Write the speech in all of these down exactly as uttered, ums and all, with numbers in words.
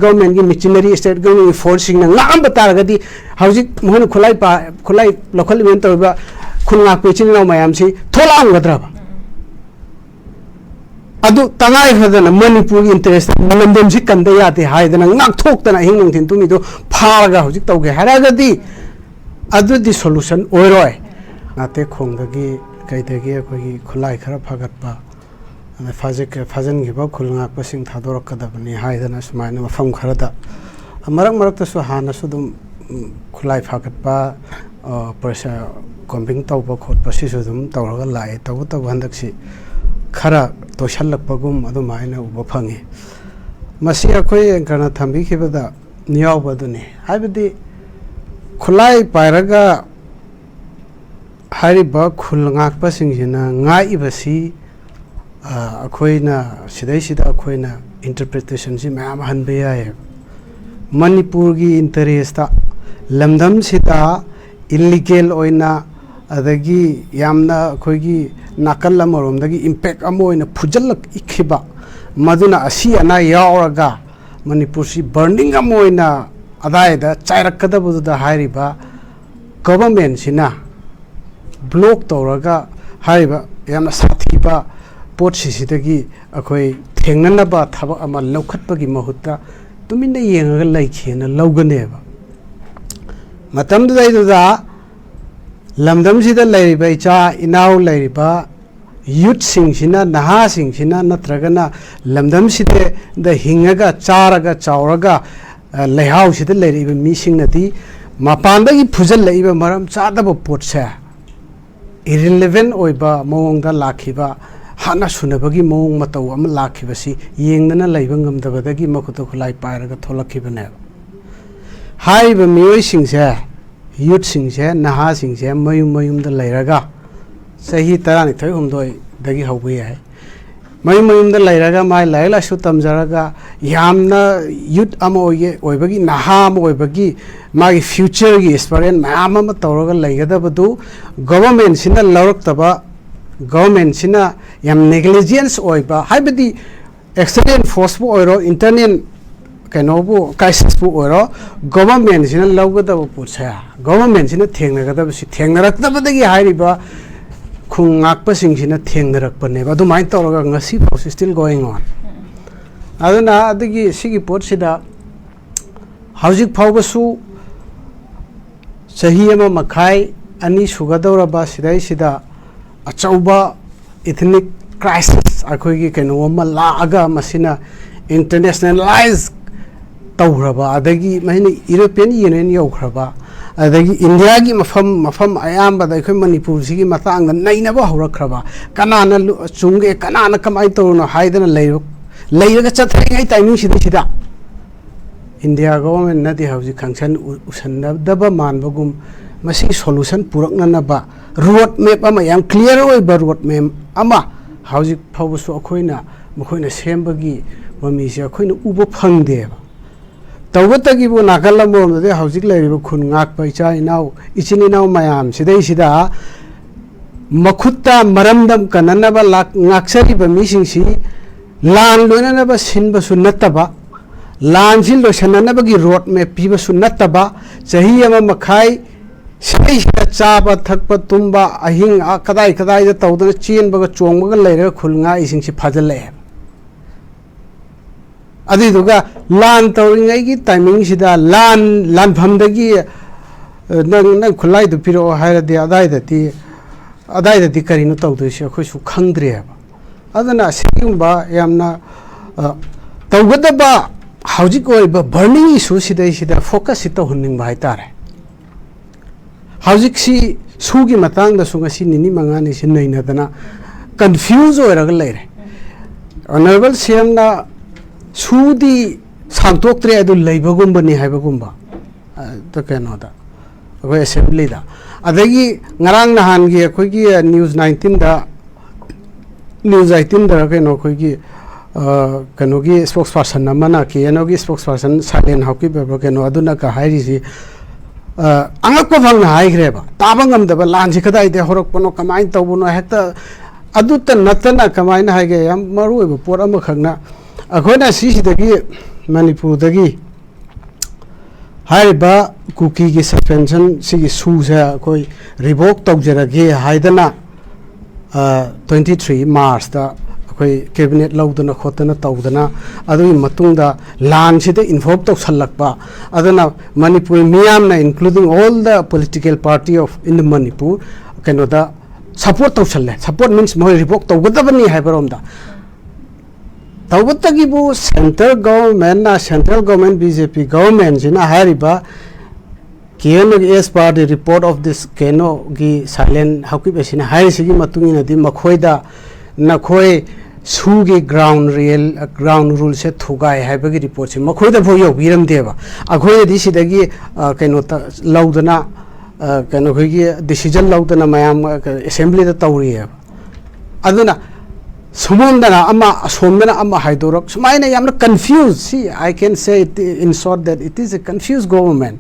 ꯒꯣꯔꯃꯦꯟꯒꯤ ꯃꯦꯆꯤꯅꯔꯤ, ꯁ꯭ꯇꯦꯠ ꯒꯣꯔꯃꯦꯟꯒꯤ ꯐꯣꯔꯁꯁꯤꯡꯅ ꯉꯥꯛꯑꯝꯕ ꯇꯥꯔꯒꯗꯤ ꯍꯧꯖꯤꯛ ꯃꯈꯣꯏꯅ ꯈꯨꯠꯂꯥꯏ ꯄꯥ-, ꯈꯨꯠꯂꯥꯏ ꯂꯧꯈꯠꯂꯤꯕꯅ ꯇꯧꯔꯤꯕ ꯈꯨꯜ ꯉꯥꯛꯄ ꯏꯆꯤꯟ ꯏꯅꯥꯎ ꯃꯌꯥꯝꯁꯤ ꯊꯣꯛꯂꯛꯑꯝꯒꯗ꯭ꯔꯕ? ꯑꯗꯨ ꯇꯉꯥꯏ ꯐꯗꯅ ꯃꯅꯤꯄꯨꯔꯒꯤ ꯏꯟꯇꯔꯦꯁꯇ ꯂꯝꯗꯝꯁꯤ ꯀꯟꯗ ꯌꯥꯗꯦ ꯍꯥꯏꯗꯅ ꯉꯥꯛꯊꯣꯛꯇꯅ ꯑꯍꯤꯡ ꯅꯨꯡꯊꯤꯟ ꯇꯨꯝꯃꯤꯗꯣ ꯐꯥꯔꯒ ꯍꯧꯖꯤꯛ ꯇꯧꯒꯦ ꯍꯥꯏꯔꯒꯗꯤ ꯑꯗꯨꯗꯤ ꯁꯣꯂꯨꯁꯟ ꯑꯣꯏꯔꯣꯏ꯫ ꯉꯥꯇꯦꯛ ꯈꯣꯡꯗꯒꯤ ꯀꯩꯗꯒꯤ ꯑꯩꯈꯣꯏꯒꯤ ꯈꯨꯠꯂꯥꯏ ꯈꯔ ꯐꯥꯒꯠꯄ, ꯑꯗ ꯐꯥꯖꯤꯟ-, ꯐꯥꯖꯤꯟꯈꯤꯕ ꯈꯨꯜ ꯉꯥꯛꯄꯁꯤꯡ ꯊꯥꯗꯣꯔꯛꯀꯗꯕꯅꯤ ꯍꯥꯏꯗꯅ ꯁꯨꯃꯥꯏꯅ ꯃꯐꯝ ꯈꯔꯗ ꯃꯔꯛ ꯃꯔꯛꯇꯁꯨ ꯍꯥꯟꯅꯁꯨ ꯑꯗꯨꯝ, ꯎꯝ, ꯈꯨꯠꯂꯥꯏ ꯐꯥꯒꯠꯄ, ꯑ, ꯄ꯭ꯔꯦꯁꯔ ꯀꯣꯝꯕꯤꯡ ꯇꯧꯕ ꯈꯣꯠꯄ ꯁꯤꯁꯨ ꯑꯗꯨꯝ ꯇꯧꯔꯒ ꯂꯥꯛꯑꯦ꯫ ꯇꯧꯕꯇꯕꯨ ꯍꯟꯗꯛꯁꯤ ꯈꯔ ꯇꯣꯏꯁꯜꯂꯛꯄꯒꯨꯝ ꯑꯗꯨꯃꯥꯏꯅ ꯎꯕ ꯐꯪꯉꯤ꯫ ꯃꯁꯤ ꯑꯩꯈꯣꯏ ꯑꯦꯡꯀꯔꯅ ꯊꯝꯕꯤꯈꯤꯕꯗ ꯌꯥꯎꯕ ꯑꯗꯨꯅꯤ꯫ ꯍꯥꯏꯕꯗꯤ ꯈꯨꯠꯂꯥꯏ ꯄꯥꯏꯔꯒ ꯍꯥꯏꯔꯤꯕ ꯈꯨꯜ ꯉꯥꯛꯄꯁꯤꯡꯁꯤꯅ ꯉꯥꯛꯏꯕꯁꯤ, ꯑ, ꯑꯩꯈꯣꯏꯅ ꯁꯤꯗꯩꯁꯤꯗ ꯑꯩꯈꯣꯏꯅ ꯏꯟꯇꯔꯄ꯭ꯔꯤꯇꯦꯁꯟꯁꯤ ꯃꯌꯥꯝ ꯍꯟꯕ ꯌꯥꯏꯌꯦꯕ꯫ ꯃꯅꯤꯄꯨꯔꯒꯤ ꯏꯟꯇꯔꯦꯁꯇ ꯂꯝꯗꯝꯁꯤꯗ ꯏꯜꯂꯤꯒꯦꯜ ꯑꯣꯏꯅ, ꯑꯗꯒꯤ ꯌꯥꯝꯅ ꯑꯩꯈꯣꯏꯒꯤ ꯅꯥꯀꯜ ꯑꯃꯔꯣꯝꯗꯒꯤ ꯏꯝꯄꯦꯛ ꯑꯃ ꯑꯣꯏꯅ ꯐꯨꯖꯜꯂꯛꯈꯤꯕ, ꯃꯗꯨꯅ ꯑꯁꯤ ꯑꯅꯥ ꯌꯥꯎꯔꯒ ꯃꯅꯤꯄꯨꯔꯁꯤ ꯕꯔꯅꯤꯡ ꯑꯃ ꯑꯣꯏꯅ ꯑꯗꯥꯏꯗ ꯆꯥꯏꯔꯛꯀꯗꯕꯗꯨꯗ ꯍꯥꯏꯔꯤꯕ ꯒꯣꯚꯔꯟꯃꯦꯟꯁꯤꯅ ꯕ꯭ꯂꯣꯛ ꯇꯧꯔꯒ ꯍꯥꯏꯔꯤꯕ ꯌꯥꯝꯅ ꯁꯥꯊꯤꯕ ꯄꯣꯠꯁꯤꯁꯤꯗꯒꯤ ꯑꯩꯈꯣꯏ ꯊꯦꯡꯅꯅꯕ ꯊꯕꯛ ꯑꯃ ꯂꯧꯈꯠꯄꯒꯤ ꯃꯍꯨꯠꯇ ꯇꯨꯃꯤꯟꯅ ꯌꯦꯡꯉꯒ ꯂꯩꯈꯤꯅ ꯂꯧꯒꯅꯦꯕ꯫ ꯃꯇꯝꯗꯨꯗꯩꯗꯨꯗ ꯂꯝꯗꯝꯁꯤꯗ ꯂꯩꯔꯤꯕ ꯏꯆꯥ ꯏꯅꯥꯎ ꯂꯩꯔꯤꯕ ꯌꯨꯠꯁꯤꯡꯁꯤꯅ, ꯅꯍꯥꯁꯤꯡꯁꯤꯅ, ꯅꯠꯇ꯭ꯔꯒꯅ ꯂꯝꯗꯝꯁꯤꯗ ꯍꯤꯡꯉꯒ ꯆꯥꯔꯒ ꯆꯥꯎꯔꯒ, ꯑ, ꯂꯩꯍꯥꯎꯁꯤꯗ ꯂꯩꯔꯛꯏꯕ ꯃꯤꯁꯤꯡꯅꯗꯤ ꯃꯄꯥꯟꯗꯒꯤ ꯐꯨꯖꯜꯂꯛꯏꯕ ꯃꯔꯝ ꯆꯥꯗꯕ ꯄꯣꯠꯁꯦ ꯏꯔꯤꯂꯤꯚꯦꯟ ꯑꯣꯏꯕ ꯃꯑꯣꯡꯗ ꯂꯥꯛꯈꯤꯕ, ꯍꯥꯠꯅ ꯁꯨꯅꯕꯒꯤ ꯃꯑꯣꯡ ꯃꯇꯧ ꯑꯃ ꯂꯥꯛꯈꯤꯕꯁꯤ ꯌꯦꯡꯗꯅ ꯂꯩꯕ ꯉꯝꯗꯕꯗꯒꯤ ꯃꯈꯨꯠꯇ ꯈꯨꯠꯂꯥꯏ ꯄꯥꯏꯔꯒ ꯊꯣꯛꯂꯛꯈꯤꯕꯅꯦꯕ꯫ ꯍꯥꯏꯔꯤꯕ ꯃꯤꯑꯣꯏꯁꯤꯡꯁꯦ, ꯌꯨꯠꯁꯤꯡꯁꯦ, ꯅꯍꯥꯁꯤꯡꯁꯦ ꯃꯌꯨꯝ ꯃꯌꯨꯝꯗ ꯂꯩꯔꯒ, ꯆꯍꯤ ꯇꯔꯥꯅꯤꯊꯣꯏ ꯍꯨꯝꯗꯣꯏꯗꯒꯤ ꯍꯧꯕ ꯌꯥꯏ, ꯃꯌꯨꯝ ꯃꯌꯨꯝꯗ ꯂꯩꯔꯒ ꯃꯥꯏ ꯂꯥꯏꯔꯤꯛ ꯂꯥꯏꯁꯨ ꯇꯝꯖꯔꯒ ꯌꯥꯝꯅ ꯌꯨꯠ ꯑꯃ ꯑꯣꯏꯒꯦ, ꯑꯣꯏꯕꯒꯤ, ꯅꯍꯥ ꯑꯃ ꯑꯣꯏꯕꯒꯤ ꯃꯥꯒꯤ ꯐ꯭ꯌꯨꯆꯔꯒꯤ ꯑꯦꯁꯄꯥꯏꯔꯦꯟ ꯃꯌꯥꯝ ꯑꯃ ꯇꯧꯔꯒ ꯂꯩꯒꯗꯕꯗꯨ ꯒꯣꯚꯔꯟꯃꯦꯟꯁꯤꯅ ꯂꯧꯔꯛꯇꯕ, ꯒꯣꯚꯔꯟꯃꯦꯟꯁꯤꯅ ꯌꯥꯝ ꯅꯦꯒ꯭ꯂꯤꯖꯦꯟꯁ ꯑꯣꯏꯕ, ꯍꯥꯏꯕꯗꯤ ꯑꯦꯛꯁꯇꯔꯅꯦꯜ ꯐꯣꯔꯁꯄꯨ ꯑꯣꯏꯔꯣ, ꯏꯟꯇꯔꯅꯦꯜ ꯀꯩꯅꯣꯕꯨ, ꯀ꯭ꯔꯥꯏꯁꯤꯁꯄꯨ ꯑꯣꯏꯔꯣ, ꯒꯣꯚꯔꯟꯃꯦꯟꯁꯤꯅ ꯂꯧꯒꯗꯕ ꯄꯣꯠꯁꯦ, ꯒꯣꯚꯔꯟꯃꯦꯟꯁꯤꯅ ꯊꯦꯡꯅꯒꯗꯕꯁꯤ ꯊꯦꯡꯅꯔꯛꯇꯕꯗꯒꯤ ꯍꯥꯏꯔꯤꯕ ꯈꯨꯟ ꯉꯥꯛꯄꯁꯤꯡꯁꯤꯅ ꯊꯦꯡꯅꯔꯛꯄꯅꯦꯕ꯫ ꯑꯗꯨꯃꯥꯏꯅ ꯇꯧꯔꯒ ꯉꯁꯤ ꯐꯥꯎꯁꯤ still going on꯫ ꯑꯗꯨꯅ ꯑꯗꯨꯒꯤ ꯁꯤꯒꯤ ꯄꯣꯠꯁꯤꯗ ꯍꯧꯖꯤꯛ ꯐꯥꯎꯕꯁꯨ ꯆꯍꯤ ꯑꯃ ꯃꯈꯥꯏ, ꯑꯅꯤ ꯁꯨꯒꯗꯧꯔꯕ ꯁꯤꯗꯩꯁꯤꯗ ꯑꯆꯧꯕ ethnic crisis, ꯑꯩꯈꯣꯏꯒꯤ ꯀꯩꯅꯣ ꯑꯃ ꯂꯥꯛꯑꯒ ꯃꯁꯤꯅ internationalize ꯇꯧꯈ꯭ꯔꯕ, ꯑꯗꯒꯤ ꯃꯁꯤꯅ European Union ꯌꯧꯈ꯭ꯔꯕ, ꯑꯗꯒꯤ ꯏꯟꯗꯤꯌꯥꯒꯤ ꯃꯐꯝ ꯃꯐꯝ ꯑꯌꯥꯝꯕꯗ ꯑꯩꯈꯣꯏ ꯃꯅꯤꯄꯨꯔꯁꯤꯒꯤ ꯃꯇꯥꯡꯗ ꯅꯩꯅꯕ ꯍꯧꯔꯛꯈ꯭ꯔꯕ, ꯀꯅꯥꯅ ꯂꯨ-, ꯆꯨꯝꯒꯦ, ꯀꯅꯥꯅ ꯀꯃꯥꯏꯅ ꯇꯧꯔꯤꯅꯣ ꯍꯥꯏꯗꯅ ꯂꯩꯔ-, ꯂꯩꯔꯒ ꯆꯠꯊꯔꯤꯉꯩ timing ꯁꯤꯗꯩꯁꯤꯗ ꯏꯟꯗꯤꯌꯥ ꯒꯣꯚꯔꯟꯃꯦꯟꯅꯗꯤ ꯍꯧꯖꯤꯛ ꯈꯪꯁꯟ ꯎ-, ꯎꯁꯟꯅꯗꯕ ꯃꯥꯟꯕꯒꯨꯝ, ꯃꯁꯤꯒꯤ solution ꯄꯨꯔꯛꯅꯅꯕ road map ꯑꯃ, ꯌꯥꯝ clear ꯑꯣꯏꯕ road map ꯑꯃ ꯍꯧꯖꯤꯛ ꯐꯥꯎꯕꯁꯨ ꯑꯩꯈꯣꯏꯅ, ꯃꯈꯣꯏꯅ ꯁꯦꯝꯕꯒꯤ ꯃꯃꯤꯁꯦ ꯑꯩꯈꯣꯏꯅ ꯎꯕ ꯐꯪꯗꯦꯕ꯫ ꯇꯧꯕꯇꯒꯤꯕꯨ ꯅꯥꯀꯜ ꯑꯃꯔꯣꯝꯗꯗꯤ ꯍꯧꯖꯤꯛ ꯂꯩꯔꯤꯕ ꯈꯨꯟ ꯉꯥꯛꯄ ꯏꯆꯥ ꯏꯅꯥꯎ, ꯏꯆꯤꯟ ꯏꯅꯥꯎ ꯃꯌꯥꯝꯁꯤꯗꯩꯁꯤꯗ ꯃꯈꯨꯠꯇ ꯃꯔꯝꯗꯝ ꯀꯟꯅꯅꯕ ꯂꯥꯛ-, ꯉꯥꯛꯆꯔꯤꯕ ꯃꯤꯁꯤꯡꯁꯤ ꯂꯥꯟ ꯂꯣꯏꯅꯅꯕ ꯁꯤꯟꯕꯁꯨ ꯅꯠꯇꯕ, ꯂꯥꯟꯁꯤ ꯂꯣꯏꯁꯤꯟꯅꯅꯕꯒꯤ road map ꯄꯤꯕꯁꯨ ꯅꯠꯇꯕ, ꯆꯍꯤ ꯑꯃ ꯃꯈꯥꯏ ꯁꯤꯗꯩꯁꯤꯗ ꯆꯥꯕ ꯊꯛꯄ ꯇꯨꯝꯕ ꯑꯍꯤꯡ ꯑ-, ꯀꯗꯥꯏ ꯀꯗꯥꯏꯗ ꯇꯧꯗꯅ ꯆꯦꯟꯕꯒ ꯆꯣꯡꯕꯒ ꯂꯩꯔꯒ ꯈꯨꯜ ꯉꯥꯛꯏꯁꯤꯡꯁꯤ ꯐꯥꯖꯤꯜꯂꯛꯑꯦ꯫ ꯑꯗꯨꯏꯗꯨꯒ ꯂꯥꯟ ꯇꯧꯔꯤꯉꯩꯒꯤ timing ꯁꯤꯗ ꯂꯥꯟ, ꯂꯥꯟꯐꯝꯗꯒꯤ, ꯑ, "ꯅꯪ, ꯅꯪ ꯈꯨꯠꯂꯥꯏꯗꯨ ꯄꯤꯔꯛꯑꯣ" ꯍꯥꯏꯔꯗꯤ ꯑꯗꯥꯏꯗꯗꯤ, ꯑꯗꯥꯏꯗꯗꯤ ꯀꯔꯤꯅꯣ ꯇꯧꯗꯣꯏꯁꯦ ꯑꯩꯈꯣꯏꯁꯨ ꯈꯪꯗ꯭ꯔꯦꯕ꯫ ꯑꯗꯨꯅ ꯑꯁꯤꯒꯨꯝꯕ ꯌꯥꯝꯅ, ꯑ, ꯇꯧꯒꯗꯕ ꯍꯧꯖꯤꯛ ꯑꯣꯏꯔꯤꯕ burning issue ꯁꯤꯗꯩꯁꯤꯗ focus ꯁꯤ ꯇꯧꯍꯟꯅꯤꯡꯕ ꯍꯥꯏꯇꯥꯔꯦ꯫ ꯍꯧꯖꯤꯛꯁꯤ ꯁꯨꯒꯤ ꯃꯇꯥꯡꯗꯁꯨ ꯉꯁꯤ ꯅꯤꯅꯤ ꯃꯉꯥꯅꯤꯁꯤ ꯅꯩꯅꯗꯅ confuse ꯑꯣꯏꯔꯒ ꯂꯩꯔꯦ꯫ Honourable CM ꯅ ꯁꯨꯗꯤ ꯁꯥꯡꯇꯣꯛꯇ꯭ꯔꯦ, ꯑꯗꯨ ꯂꯩꯕꯒꯨꯝꯕꯅꯤ ꯍꯥꯏꯕꯒꯨꯝꯕ, ꯑ, ꯀꯩꯅꯣꯗ, ꯑꯩꯈꯣꯏ assembly ꯗ꯫ ꯑꯗꯒꯤ ꯉꯔꯥꯡ ꯅꯍꯥꯟꯒꯤ ꯑꯩꯈꯣꯏꯒꯤ news nineteen ꯗ, news eighteen ꯗꯔ ꯀꯩꯅꯣ, ꯑꯩꯈꯣꯏꯒꯤ, ꯑ, ꯀꯩꯅꯣꯒꯤ spokesperson ꯑꯃꯅ, KNO ꯒꯤ spokesperson ꯁꯥꯏꯂꯦꯟ ꯍꯥꯎꯀꯤꯞ ꯍꯥꯏꯕ꯭ꯔꯥ ꯀꯩꯅꯣ, ꯑꯗꯨꯅꯒ ꯍꯥꯏꯔꯤꯁꯤ, ꯑ, ꯑꯉꯛꯄ ꯐꯪꯅ ꯍꯥꯏꯈ꯭ꯔꯦꯕ꯫ ꯇꯥꯕ ꯉꯝꯗꯕ, ꯂꯥꯟꯁꯤ ꯀꯗꯥꯏꯗꯒꯤ ꯍꯧꯔꯛꯄꯅꯣ, ꯀꯃꯥꯏꯅ ꯇꯧꯕꯅꯣ, ꯍꯦꯛꯇ ꯑꯗꯨꯇ ꯅꯠꯇꯅ, ꯀꯃꯥꯏꯅ ꯍꯥꯏꯒꯦ, ꯌꯥꯝ ꯃꯔꯨ ꯑꯣꯏꯕ ꯄꯣꯠ ꯑꯃꯈꯛꯅ, ꯑꯩꯈꯣꯏꯅ ꯁꯤꯁꯤꯗꯒꯤ ꯃꯅꯤꯄꯨꯔꯗꯒꯤ ꯍꯥꯏꯔꯤꯕ ꯀꯨꯀꯤꯒꯤ ꯁꯁꯄꯦꯟꯁꯟ ꯁꯤꯒꯤ ꯁꯨꯁꯦ ꯑꯩꯈꯣꯏ ꯔꯤꯚꯣꯛ ꯇꯧꯖꯔꯒꯦ ꯍꯥꯏꯗꯅ ꯇ꯭ꯋꯦꯟꯇꯤ ꯊ꯭ꯔꯤ ꯃꯥꯔꯁꯇ ꯑꯩꯈꯣꯏ ꯀꯦꯕꯤꯅꯦꯠ ꯂꯧꯗꯅ ꯈꯣꯠꯇꯅ ꯇꯧꯗꯅ, ꯑꯗꯨꯒꯤ ꯃꯇꯨꯡꯗ ꯂꯥꯟꯁꯤꯗ ꯏꯟꯚꯣꯜꯕ ꯇꯧꯁꯜꯂꯛꯄ꯫ ꯑꯗꯨꯅ ꯃꯅꯤꯄꯨꯔ ꯃꯤꯌꯥꯝꯅ, including all the political party of in the Manipur, ꯀꯩꯅꯣꯗ ꯁꯄꯣꯔꯠ ꯇꯧꯁꯜꯂꯦ꯫ ꯁꯄꯣꯔꯠ ꯃꯤꯟꯁ ꯃꯈꯣꯏ ꯔꯤꯚꯣꯛ ꯇꯧꯒꯗꯕꯅꯤ ꯍꯥꯏꯕꯔꯣꯝꯗ꯫ ꯇꯧꯕꯇꯒꯤꯕꯨ ꯁꯦꯟꯇ꯭ꯔꯦꯜ ꯒꯣꯚꯔꯟꯃꯦꯟꯅ, central government, B J P ꯒꯣꯚꯔꯟꯃꯦꯟꯁꯤꯅ ꯍꯥꯏꯔꯤꯕ ꯀꯦ ꯑꯦꯟ ꯑꯣꯒꯤ, as per the report of this K N ꯑꯣꯒꯤ ꯁꯥꯏꯂꯦꯟ ꯍꯥꯎꯀꯤꯞ ꯑꯁꯤꯅ ꯍꯥꯏꯔꯤꯁꯤꯒꯤ ꯃꯇꯨꯡ ꯏꯟꯅꯗꯤ, ꯃꯈꯣꯏꯗ ꯅꯈꯣꯏ ꯁꯨꯒꯤ ꯒ꯭ꯔꯥꯎꯟ ꯔꯤꯌꯦꯜ, ꯒ꯭ꯔꯥꯎꯟ ꯔꯨꯜꯁꯦ ꯊꯨꯒꯥꯏ ꯍꯥꯏꯕꯒꯤ ꯔꯤꯄꯣꯔꯠꯁꯦ ꯃꯈꯣꯏꯗꯐꯥꯎ ꯌꯧꯕꯤꯔꯝꯗꯦꯕ꯫ ꯑꯩꯈꯣꯏꯅꯗꯤ ꯁꯤꯗꯒꯤ, ꯑ, ꯀꯩꯅꯣ ꯇ-, ꯂꯧꯗꯅ, ꯑ, ꯀꯩꯅꯣ, ꯑꯩꯈꯣꯏꯒꯤ ꯗꯤꯁꯤꯖꯟ ꯂꯧꯗꯅ ꯃꯌꯥꯝ, ꯑ, ꯀ-, ꯑꯦꯁꯦꯝꯕ꯭ꯂꯤꯗ ꯇꯧꯔꯤꯑꯕ꯫ ꯑꯗꯨꯅ ꯁꯣꯝꯗꯅ ꯑꯃ, ꯑꯁꯣꯝꯗꯅ ꯑꯃ ꯍꯥꯏꯗꯣꯔꯛ, ꯁꯨꯃꯥꯏꯅ ꯌꯥꯝꯅ confuse, see, I can say it in short that it is a confused government.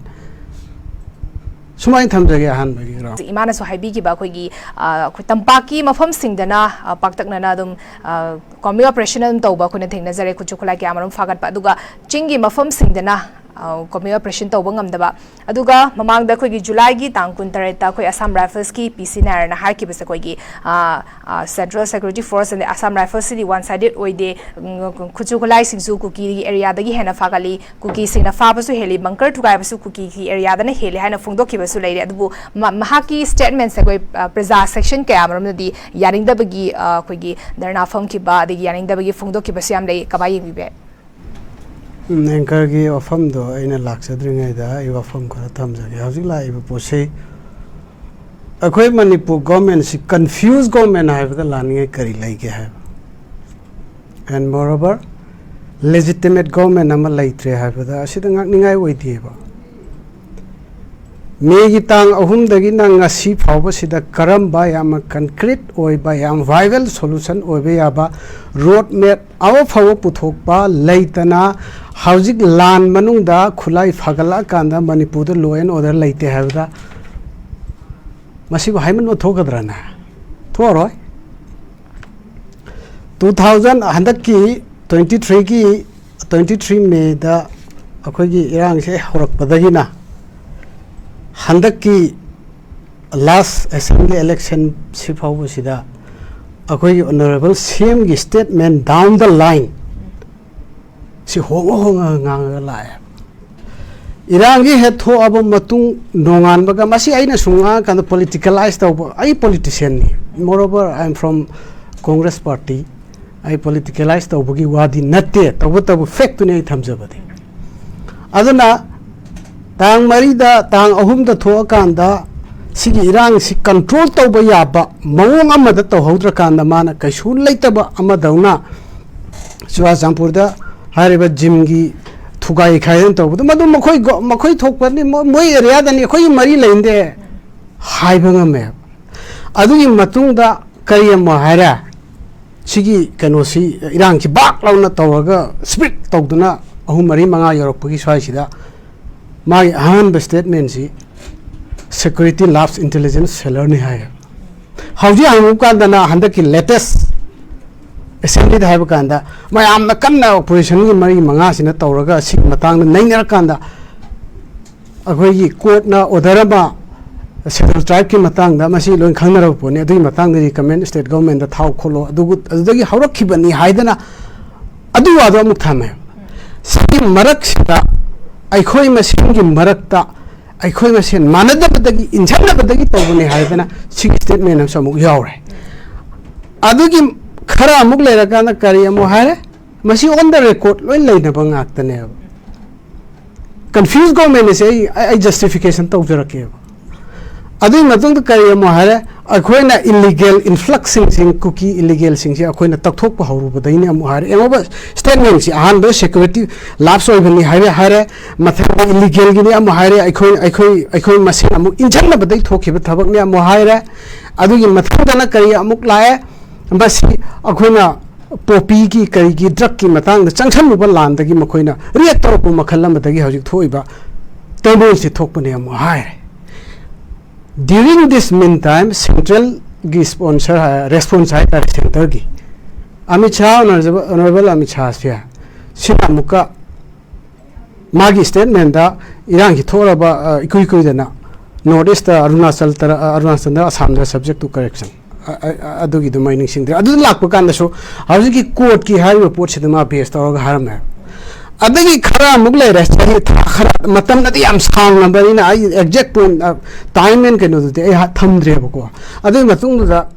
ꯁꯨꯃꯥꯏꯅ ꯊꯝꯖꯒꯦ ꯑꯍꯥꯟꯕꯒꯤ ꯔꯥꯎꯟ꯫ ꯏꯃꯥꯅꯁꯨ ꯍꯥꯏꯕꯤꯈꯤꯕ ꯑꯩꯈꯣꯏꯒꯤ, ꯑ, ꯑꯩꯈꯣꯏ ꯇꯝꯄꯥꯛꯀꯤ ꯃꯐꯝꯁꯤꯡꯗꯅ, ꯑ, ꯄꯥꯛꯇꯛꯅꯅ ꯑꯗꯨꯝ, ꯑ, ꯀꯣꯝꯕꯤꯡ ꯑꯣꯄꯔꯦꯁꯟ ꯑꯗꯨꯝ ꯇꯧꯕ ꯑꯩꯈꯣꯏꯅ ꯊꯦꯡꯅꯖꯔꯦ, ꯈꯨꯠꯁꯨ ꯈꯨꯠꯂꯥꯏ ꯀꯌꯥ ꯑꯃꯔꯣꯝ ꯐꯥꯒꯠꯄ, ꯑꯗꯨꯒ ꯆꯤꯡꯒꯤ ꯃꯐꯝꯁꯤꯡꯗꯅ, ꯑ, ꯀꯣꯝꯕꯤꯡ ꯑꯣꯄꯔꯦꯁꯟ ꯇꯧꯕ ꯉꯝꯗꯕ꯫ ꯑꯗꯨꯒ ꯃꯃꯥꯡꯗ ꯑꯩꯈꯣꯏꯒꯤ ꯖꯨꯂꯥꯏꯒꯤ ꯇꯥꯡ ꯀꯨꯟꯇꯔꯦꯠꯇ ꯑꯩꯈꯣꯏ ꯑꯁꯥꯝ ꯔꯥꯏꯐꯜꯁꯀꯤ ꯄꯤ ꯁꯤ ꯅꯥꯏꯔꯅ ꯍꯥꯏꯈꯤꯕꯁꯦ, ꯑꯩꯈꯣꯏꯒꯤ, ꯑ, ꯑ, ꯁꯦꯟꯇ꯭ꯔꯦꯜ ꯁꯦꯀ꯭ꯌꯨꯔꯤꯇꯤ ꯐꯣꯔꯁ ꯑꯃꯗꯤ ꯑꯁꯥꯝ ꯔꯥꯏꯐꯜꯁꯁꯤꯗꯤ ꯋꯥꯟ ꯁꯥꯏꯗꯦꯠ ꯑꯣꯏꯗꯦ, ꯎꯝ, ꯈꯨꯠꯁꯨ ꯈꯨꯠꯂꯥꯏꯁꯤꯡꯁꯨ ꯀꯨꯀꯤꯒꯤ ꯑꯦꯔꯤꯌꯥꯗꯒꯤ ꯍꯦꯟꯅ ꯐꯥꯒꯠꯂꯤ, ꯀꯨꯀꯤꯁꯤꯡꯅ ꯐꯥꯕꯁꯨ ꯍꯦꯜꯂꯤ, ꯕꯪꯀꯔ ꯊꯨꯒꯥꯏꯕꯁꯨ ꯀꯨꯀꯤꯒꯤ ꯑꯦꯔꯤꯌꯥꯗꯅ ꯍꯦꯜꯂꯤ ꯍꯥꯏꯅ ꯐꯣꯡꯗꯣꯛꯈꯤꯕꯁꯨ ꯂꯩꯔꯦ꯫ ꯑꯗꯨꯕꯨ ꯃ-, ꯃꯍꯥꯛꯀꯤ ꯁ꯭ꯇꯦꯠꯃꯦꯟꯁꯦ ꯑꯩꯈꯣꯏ, ꯑ, ꯄ꯭ꯔꯖꯥ ꯁꯦꯛꯁꯟ ꯀꯌꯥ ꯑꯃꯔꯣꯝꯗꯗꯤ ꯌꯥꯅꯤꯡꯗꯕꯒꯤ, ꯑ, ꯑꯩꯈꯣꯏꯒꯤ ꯙꯔꯅꯥ ꯐꯝꯈꯤꯕ, ꯑꯗꯒꯤ ꯌꯥꯅꯤꯡꯗꯕꯒꯤ ꯐꯣꯡꯗꯣꯛꯈꯤꯕꯁꯨ ꯌꯥꯝ ꯂꯩ꯫ ꯀꯃꯥꯏꯅ ꯌꯦꯡꯕꯤꯕ ꯌꯥꯏ? ꯎꯝ, ꯑꯦꯡꯀꯔꯒꯤ ꯋꯥꯐꯝꯗꯣ ꯑꯩꯅ ꯂꯥꯛꯆꯗ꯭ꯔꯤꯉꯩꯗ ꯑꯩ ꯋꯥꯐꯝ ꯈꯔ ꯊꯝꯖꯒꯦ꯫ ꯍꯧꯖꯤꯛ ꯂꯥꯛꯏꯕ ꯄꯣꯠꯁꯤ ꯑꯩꯈꯣꯏ ꯃꯅꯤꯄꯨꯔ ꯒꯣꯔꯃꯦꯟꯁꯤ ꯀꯟꯐ꯭ꯌꯨꯁ ꯒꯣꯔꯃꯦꯟ ꯍꯥꯏꯕꯗ ꯂꯥꯟꯅꯤꯡꯉꯥꯏ ꯀꯔꯤ ꯂꯩꯒꯦ ꯍꯥꯏꯕ? And moreover, legitimate government ꯑꯃ ꯂꯩꯇ꯭ꯔꯦ ꯍꯥꯏꯕꯗ ꯑꯁꯤꯗ ꯉꯛꯅꯤꯡꯉꯥꯏ ꯑꯣꯏꯗꯦꯕ꯫ ꯃꯦꯒꯤ ꯇꯥꯡ ꯑꯍꯨꯝꯗꯒꯤꯅ ꯉꯁꯤ ꯐꯥꯎꯕꯁꯤꯗ ꯀꯔꯝꯕ ꯌꯥꯝꯅ concrete ꯑꯣꯏꯕ, ꯌꯥꯝ viable solution ꯑꯣꯏꯕ ꯌꯥꯕ road map ꯑꯃ ꯐꯥꯎꯕ ꯄꯨꯊꯣꯛꯄ ꯂꯩꯇꯅ, ꯍꯧꯖꯤꯛ ꯂꯥꯟ ꯃꯅꯨꯡꯗ ꯈꯨꯠꯂꯥꯏ ꯐꯒꯠꯂꯛꯑꯀꯥꯟꯗ ꯃꯅꯤꯄꯨꯔꯗ law and order ꯂꯩꯇꯦ ꯍꯥꯏꯕꯗ ꯃꯁꯤꯕꯨ ꯍꯥꯏꯃꯟꯕ ꯊꯣꯛꯀꯗ꯭ꯔꯅꯦ? ꯊꯣꯛꯑꯔꯣꯏ꯫ ꯇꯨ ꯊꯥꯎꯖꯟ, ꯍꯟꯗꯛꯀꯤ ꯇ꯭ꯋꯦꯟꯇꯤ ꯊ꯭ꯔꯤꯒꯤ ꯇ꯭ꯋꯦꯟꯇꯤ ꯊ꯭ꯔꯤ ꯃꯦꯗ ꯑꯩꯈꯣꯏꯒꯤ ꯏꯔꯥꯡꯁꯦ ꯍꯧꯔꯛꯄꯗꯒꯤꯅ ꯍꯟꯗꯛꯀꯤ ꯂꯥꯁ ꯑꯦꯁꯦꯝꯕ꯭ꯂꯤ ꯏꯂꯦꯛꯁꯟ ꯁꯤ ꯐꯥꯎꯕꯁꯤꯗ ꯑꯩꯈꯣꯏꯒꯤ ꯑꯣꯅꯔꯦꯕꯜ ꯁꯤ ꯑꯦꯝꯒꯤ ꯁ꯭ꯇꯦꯠꯃꯦꯟ ꯗꯥꯎꯟ ꯗ ꯂꯥꯏꯟ ꯁꯤ ꯍꯣꯡꯉ ꯍꯣꯡꯉꯒ ꯉꯥꯡꯉꯒ ꯂꯥꯛꯑꯦ꯫ ꯏꯔꯥꯡꯒꯤ ꯍꯦꯛ ꯊꯣꯛꯑꯕ ꯃꯇꯨꯡ ꯅꯣꯡꯉꯥꯟꯕꯒ, ꯃꯁꯤ ꯑꯩꯅ ꯁꯨꯝ ꯉꯥꯡꯉꯀꯥꯟꯗ ꯄꯣꯂꯤꯇꯤꯀꯦꯂꯥꯏꯁ ꯇꯧꯕ, ꯑꯩ ꯄꯣꯂꯤꯇꯤꯁꯤꯌꯥꯟꯅꯤ, moreover I am from Congress party, ꯑꯩ ꯄꯣꯂꯤꯇꯤꯀꯦꯂꯥꯏꯁ ꯇꯧꯕꯒꯤ ꯋꯥꯗꯤ ꯅꯠꯇꯦ, ꯇꯧꯕꯇꯕꯨ ꯐꯦꯛꯇꯨꯅꯤ ꯑꯩ ꯊꯝꯖꯕꯗꯤ꯫ ꯑꯗꯨꯅ ꯇꯥꯡ ꯃꯔꯤꯗ, ꯇꯥꯡ ꯑꯍꯨꯝꯗ ꯊꯣꯛꯑꯀꯥꯟꯗ ꯁꯤꯒꯤ ꯏꯔꯥꯡꯁꯤ ꯀꯟꯇ꯭ꯔꯣꯜ ꯇꯧꯕ ꯌꯥꯕ ꯃꯑꯣꯡ ꯑꯃꯗ ꯇꯧꯍꯧꯗ꯭ꯔꯀꯥꯟꯗ ꯃꯥꯅ ꯀꯩꯁꯨ ꯂꯩꯇꯕ ꯑꯃꯗꯧꯅ ꯆꯨꯔꯥꯆꯥꯟꯄꯨꯔꯗ ꯍꯥꯏꯔꯤꯕ ꯖꯤꯝꯒꯤ ꯊꯨꯒꯥꯏ ꯈꯥꯏꯗꯅ ꯇꯧꯕꯗꯣ, ꯃꯗꯨ ꯃꯈꯣꯏ ꯒꯣ-, ꯃꯈꯣꯏ ꯊꯣꯛꯄꯅꯤ, ꯃꯣꯏ, ꯃꯣꯏ ꯑꯦꯔꯤꯌꯥꯗꯅꯤ, ꯑꯩꯈꯣꯏꯒꯤ ꯃꯔꯤ ꯂꯩꯅꯗꯦ ꯍꯥꯏꯕ ꯉꯝꯃꯦꯕ꯫ ꯑꯗꯨꯒꯤ ꯃꯇꯨꯡꯗ ꯀꯔꯤ ꯑꯃꯨꯛ ꯍꯥꯏꯔꯦ? ꯁꯤꯒꯤ ꯀꯩꯅꯣꯁꯤ, ꯏꯔꯥꯡꯁꯤ ꯕꯥꯛ ꯂꯥꯎꯅ ꯇꯧꯔꯒ ꯁ꯭ꯄꯤꯠ ꯇꯧꯗꯨꯅ ꯑꯍꯨꯝ, ꯃꯔꯤ, ꯃꯉꯥ ꯌꯧꯔꯛꯄꯒꯤ ꯁ꯭ꯋꯥꯏꯁꯤꯗ ꯃꯥꯒꯤ ꯑꯍꯥꯟꯕ ꯁ꯭ꯇꯦꯠꯃꯦꯟꯁꯤ "Security loves intelligence failure"ꯅꯤ ꯍꯥꯏꯌꯦ꯫ ꯍꯧꯖꯤꯛ ꯍꯪꯉꯨ ꯀꯥꯟꯗꯅ ꯍꯟꯗꯛꯀꯤ ꯂꯦꯇꯦꯁ ꯑꯦꯁꯦꯝꯕ꯭ꯂꯤꯗ ꯍꯥꯏꯕ ꯀꯥꯟꯗ ꯃꯌꯥꯝꯅ ꯀꯟꯅ ꯑꯣꯄꯣꯖꯤꯁꯟꯒꯤ ꯃꯔꯤ ꯃꯉꯥꯁꯤꯅ ꯇꯧꯔꯒ ꯁꯤꯒꯤ ꯃꯇꯥꯡꯗ ꯅꯩꯅꯔꯀꯥꯟꯗ ꯑꯩꯈꯣꯏꯒꯤ ꯀꯣꯔꯠꯅ ꯑꯣꯔꯗꯔ ꯑꯃ ꯁꯦꯗꯨꯜ ꯇ꯭ꯔꯥꯏꯕꯀꯤ ꯃꯇꯥꯡꯗ, ꯃꯁꯤ ꯂꯣꯏ ꯈꯪꯅꯔꯕ ꯄꯣꯠꯅꯤ, ꯑꯗꯨꯒꯤ ꯃꯇꯥꯡꯗ ꯔꯤꯀꯃꯦꯟ ꯁ꯭ꯇꯦꯠ ꯒꯚꯔꯟꯃꯦꯟꯗ ꯊꯥꯎ ꯈꯣꯠꯂꯣ, ꯑꯗꯨꯒ, ꯑꯗꯨꯗꯒꯤ ꯍꯧꯔꯛꯈꯤꯕꯅꯤ ꯍꯥꯏꯗꯅ ꯑꯗꯨ ꯋꯥꯗꯣ ꯑꯃꯨꯛ ꯊꯝꯃꯦ꯫ ꯁꯤꯒꯤ ꯃꯔꯛꯁꯤꯗ ꯑꯩꯈꯣꯏ ꯃꯁꯦꯟꯒꯤ ꯃꯔꯛꯇ ꯑꯩꯈꯣꯏ ꯃꯁꯦꯟ ꯃꯥꯟꯅꯗꯕꯗꯒꯤ, ꯏꯟꯁꯤꯟꯅꯕꯗꯒꯤ ꯇꯧꯕꯅꯤ ꯍꯥꯏꯗꯅ ꯁꯤꯒꯤ ꯁ꯭ꯇꯦꯠꯃꯦꯟ ꯑꯃꯁꯨ ꯑꯃꯨꯛ ꯌꯥꯎꯔꯦ꯫ ꯑꯗꯨꯒꯤ ꯈꯔ ꯑꯃꯨꯛ ꯂꯩꯔꯀꯥꯟꯗ ꯀꯔꯤ ꯑꯃꯨꯛ ꯍꯥꯏꯔꯦ? ꯃꯁꯤ on the record ꯂꯣꯏ ꯂꯩꯅꯕ ꯉꯥꯛꯇꯅꯦꯕ꯫ ꯀꯟꯐ꯭ꯌꯨꯁ ꯒꯣꯔꯃꯦꯟ ꯑꯁꯦ ꯑꯩ, ꯑꯩ ꯖꯁꯇꯤꯐꯤꯀꯦꯁꯟ ꯇꯧꯖꯔꯛꯀꯦꯕ꯫ ꯑꯗꯨꯒꯤ ꯃꯇꯨꯡꯗ ꯀꯔꯤ ꯑꯃꯨꯛ ꯍꯥꯏꯔꯦ? ꯑꯩꯈꯣꯏꯅ ꯏꯂꯤꯒꯦꯜ ꯏꯟꯐ꯭ꯂꯛꯁꯁꯤꯡꯁꯤ, ꯀꯨꯀꯤ ꯏꯂꯤꯒꯦꯜꯁꯤꯡꯁꯤ ꯑꯩꯈꯣꯏꯅ ꯇꯛꯊꯣꯛꯄ ꯍꯧꯔꯨꯕꯗꯩꯅꯦ ꯑꯃꯨꯛ ꯍꯥꯏꯔꯦ꯫ ꯌꯦꯡꯉꯣꯕ, ꯁ꯭ꯇꯦꯠꯃꯦꯟꯁꯤ ꯑꯍꯥꯟꯕ "Security loves" ꯑꯣꯏꯕꯅꯤ ꯍꯥꯏꯔꯦ, ꯍꯥꯏꯔꯦ꯫ ꯃꯊꯪꯗ ꯏꯂꯤꯒꯦꯜꯒꯤꯅꯤ ꯑꯃꯨꯛ ꯍꯥꯏꯔꯦ, ꯑꯩꯈꯣꯏ, ꯑꯩꯈꯣꯏ, ꯑꯩꯈꯣꯏ ꯃꯁꯦꯟ ꯑꯃꯨꯛ ꯏꯟꯁꯤꯟꯅꯕꯗꯩ ꯊꯣꯛꯈꯤꯕ ꯊꯕꯛꯅꯤ ꯑꯃꯨꯛ ꯍꯥꯏꯔꯦ꯫ ꯑꯗꯨꯒꯤ ꯃꯊꯪꯗꯅ ꯀꯔꯤ ꯑꯃꯨꯛ ꯂꯥꯛꯑꯦ? ꯃꯁꯤ ꯑꯩꯈꯣꯏꯅ ꯄꯣꯄꯤꯒꯤ ꯀꯔꯤꯒꯤ ꯗ꯭ꯔꯒꯀꯤ ꯃꯇꯥꯡꯗ ꯆꯪꯁꯜꯂꯨꯕ ꯂꯥꯟꯗꯒꯤ ꯃꯈꯣꯏꯅ ꯔꯤꯌꯦꯛ ꯇꯧꯔꯛꯄ ꯃꯈꯜ ꯑꯃꯗꯒꯤ ꯍꯧꯖꯤꯛ ꯊꯣꯛꯏꯕ ꯇꯔꯃꯣꯏꯜꯁꯤ ꯊꯣꯛꯄꯅꯦ ꯑꯃꯨꯛ ꯍꯥꯏꯔꯦ꯫ During this meantime, central ꯒꯤ sponsor ꯍꯥꯏ-, response ꯍꯥꯏꯇꯥꯔꯦ, centre ꯒꯤ ꯑꯃꯤꯠ ꯁꯥꯍ, honourable, honourable ꯑꯃꯤꯠ ꯁꯥꯍꯁꯦ ꯁꯤꯅ ꯑꯃꯨꯛꯀ ꯃꯥꯒꯤ ꯁ꯭ꯇꯦꯠꯃꯦꯟꯗ ꯏꯔꯥꯡꯁꯤ ꯊꯣꯛꯂꯕ, ꯑ, ꯏꯀꯨꯏ ꯀꯨꯏꯗꯅ ꯅꯣꯔꯠ ꯏꯁꯇ ꯑꯔꯨꯅꯥꯆꯜꯗ, ꯑ, ꯑꯔꯨꯅꯥꯆꯜꯗ, ꯑꯁꯥꯝꯗ subject to correction, ꯑ, ꯑ, ꯑ, ꯑꯗꯨꯒꯤꯗꯨꯃ ꯑꯩ ꯅꯤꯡꯁꯤꯡꯗ꯭ꯔꯦ꯫ ꯑꯗꯨꯗ ꯂꯥꯛꯄ ꯀꯥꯟꯗꯁꯨ ꯍꯧꯖꯤꯛꯀꯤ ꯀꯣꯔꯠꯀꯤ ꯍꯥꯏꯔꯤꯕ ꯄꯣꯠꯁꯤꯗ ꯃꯥ ꯕꯦꯁ ꯇꯧꯔꯒ ꯍꯥꯏꯔꯝꯃꯦ꯫ ꯑꯗꯒꯤ ꯈꯔ ꯑꯃꯨꯛ ꯂꯩꯔꯦ, ꯆꯍꯤ ꯊꯥ ꯈꯔ, ꯃꯇꯝꯗꯗꯤ ꯌꯥꯝ ꯁꯥꯡꯅꯕꯅꯤꯅ ꯑꯩ exact point, ꯑ, time and ꯀꯩꯅꯣꯗꯨꯗꯤ ꯑꯩ ꯍꯥ-, ꯊꯝꯗ꯭ꯔꯦꯕꯀꯣ꯫ ꯑꯗꯨꯒꯤ ꯃꯇꯨꯡꯗꯨꯗ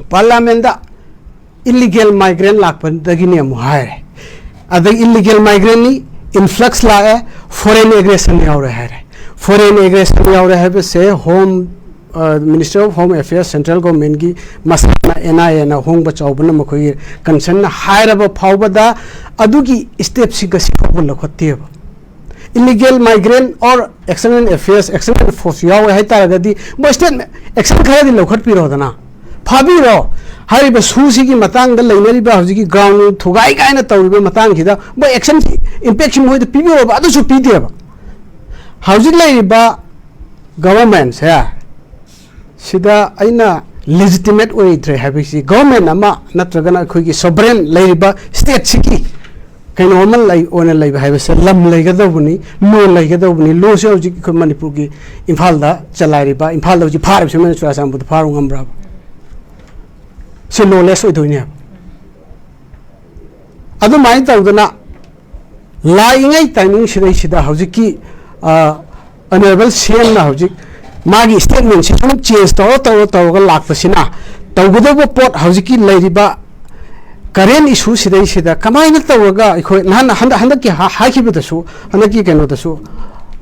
ꯄꯥꯔꯂꯥꯃꯦꯟꯗ ꯏꯂꯤꯒꯦꯜ ꯃꯥꯏꯒ꯭ꯔꯦꯟ ꯂꯥꯛꯄꯗꯒꯤꯅꯦ ꯑꯃꯨꯛ ꯍꯥꯏꯔꯦ꯫ ꯑꯗꯩ ꯏꯂꯤꯒꯦꯜ ꯃꯥꯏꯒ꯭ꯔꯦꯟꯅꯤ, ꯏꯟꯐ꯭ꯂꯛꯁ ꯂꯥꯛꯑꯦ, ꯐꯣꯔꯦꯟ ꯑꯦꯒ꯭ꯔꯦꯁꯟ ꯌꯥꯎꯔꯦ ꯍꯥꯏꯔꯦ꯫ ꯐꯣꯔꯦꯟ ꯑꯦꯒ꯭ꯔꯦꯁꯟ ꯌꯥꯎꯔꯦ ꯍꯥꯏꯕꯁꯦ ꯍꯣꯝ, ꯑ, minister of home affairs, central ꯒꯣꯔꯃꯦꯟꯒꯤ ꯃꯁꯥꯅ, ꯑꯦꯟ ꯑꯥꯏ ꯑꯦꯅ, ꯑꯍꯣꯡꯕ ꯆꯥꯎꯕꯅ ꯃꯈꯣꯏꯒꯤ ꯀꯟꯁꯔꯟꯅ ꯍꯥꯏꯔꯕ ꯐꯥꯎꯕꯗ ꯑꯗꯨꯒꯤ ꯁ꯭ꯇꯦꯞꯁꯤ ꯉꯁꯤ ꯐꯥꯎꯕ ꯂꯧꯈꯠꯇꯦꯕ꯫ Illegal migrant or external affairs, external force ꯌꯥꯎꯋꯦ ꯍꯥꯏꯇꯥꯔꯒꯗꯤ ꯃꯣꯏ ꯁ꯭ꯇꯦꯠ ꯑꯦꯛꯁꯟ ꯈꯔꯗꯤ ꯂꯧꯈꯠꯄꯤꯔꯣꯗꯅ, ꯐꯥꯕꯤꯔꯣ꯫ ꯍꯥꯏꯔꯤꯕ ꯁꯨꯁꯤꯒꯤ ꯃꯇꯥꯡꯗ ꯂꯩꯅꯔꯤꯕ ꯍꯧꯖꯤꯛꯀꯤ ꯒ꯭ꯔꯥꯎꯟ ꯊꯨꯒꯥꯏ ꯀꯥꯏꯅ ꯇꯧꯔꯤꯕ ꯃꯇꯥꯡꯁꯤꯗ ꯃꯣꯏ ꯑꯦꯛꯁꯟ ꯏꯝꯄꯦꯛꯁꯤ ꯃꯣꯏꯗ ꯄꯤꯕꯤꯔꯣꯕ, ꯑꯗꯨꯁꯨ ꯄꯤꯗꯦꯕ꯫ ꯍꯧꯖꯤꯛ ꯂꯩꯔꯤꯕ ꯒꯚꯔꯟꯃꯦꯟꯁꯦ ꯁꯤꯗ ꯑꯩꯅ ꯂꯦꯖꯤꯇꯤꯃꯦꯠ ꯑꯣꯏꯗ꯭ꯔꯦ ꯍꯥꯏꯕꯁꯤ, ꯒꯚꯔꯟꯃꯦꯟ ꯑꯃ ꯅꯠꯇ꯭ꯔꯒꯅ ꯑꯩꯈꯣꯏꯒꯤ ꯁꯣꯕꯔꯦꯟ ꯂꯩꯔꯤꯕ ꯁ꯭ꯇꯦꯠꯁꯤꯒꯤ ꯀꯩꯅꯣ ꯑꯃ ꯂꯩ, ꯑꯣꯏꯅ ꯂꯩꯕ ꯍꯥꯏꯕꯁꯦ, ꯂꯝ ꯂꯩꯒꯗꯧꯕꯅꯤ, ꯂꯣ ꯂꯩꯒꯗꯧꯕꯅꯤ꯫ ꯂꯣꯁꯦ ꯍꯧꯖꯤꯛ ꯑꯩꯈꯣꯏ ꯃꯅꯤꯄꯨꯔꯒꯤ ꯏꯝꯐꯥꯜꯗ ꯆꯂꯥꯏꯔꯤꯕ, ꯏꯝꯐꯥꯜꯗ ꯍꯧꯖꯤꯛ ꯐꯥꯔꯤꯕꯁꯤ ꯃꯣꯏꯅ ꯆꯨꯔꯥꯆꯥꯟꯄꯨꯔꯗ ꯐꯥꯔꯨ ꯉꯝꯕ꯭ꯔꯕ? ꯁꯤ ꯂꯣꯂꯦꯁ ꯑꯣꯏꯗꯣꯏꯅꯦꯕ꯫ ꯑꯗꯨꯃꯥꯏꯅ ꯇꯧꯗꯅ ꯂꯥꯛꯏꯉꯩ ꯇꯥꯏꯃꯤꯡ ꯁꯤꯗꯩꯁꯤꯗ ꯍꯧꯖꯤꯛꯀꯤ, ꯑ, ꯑꯣꯅꯔꯦꯕꯜ ꯁꯤ ꯑꯦꯝꯅ ꯍꯧꯖꯤꯛ ꯃꯥꯒꯤ ꯁ꯭ꯇꯦꯠꯃꯦꯟꯁꯤ ꯁꯨꯝ ꯆꯦꯟꯖ ꯇꯧꯔ, ꯇꯧꯔ, ꯇꯧꯔꯒ ꯂꯥꯛꯄꯁꯤꯅ, ꯇꯧꯒꯗꯧꯕ ꯄꯣꯠ, ꯍꯧꯖꯤꯛꯀꯤ ꯂꯩꯔꯤꯕ ꯀꯔꯦꯟ ꯏꯁꯨ ꯁꯤꯗꯩꯁꯤꯗ ꯀꯃꯥꯏꯅ ꯇꯧꯔꯒ ꯑꯩꯈꯣꯏ ꯅꯍꯥꯟ, ꯍꯟꯗꯛ, ꯍꯟꯗꯛꯀꯤ ꯍꯥ-, ꯍꯥꯏꯈꯤꯕꯗꯁꯨ, ꯍꯟꯗꯛꯀꯤ ꯀꯩꯅꯣꯗꯁꯨ,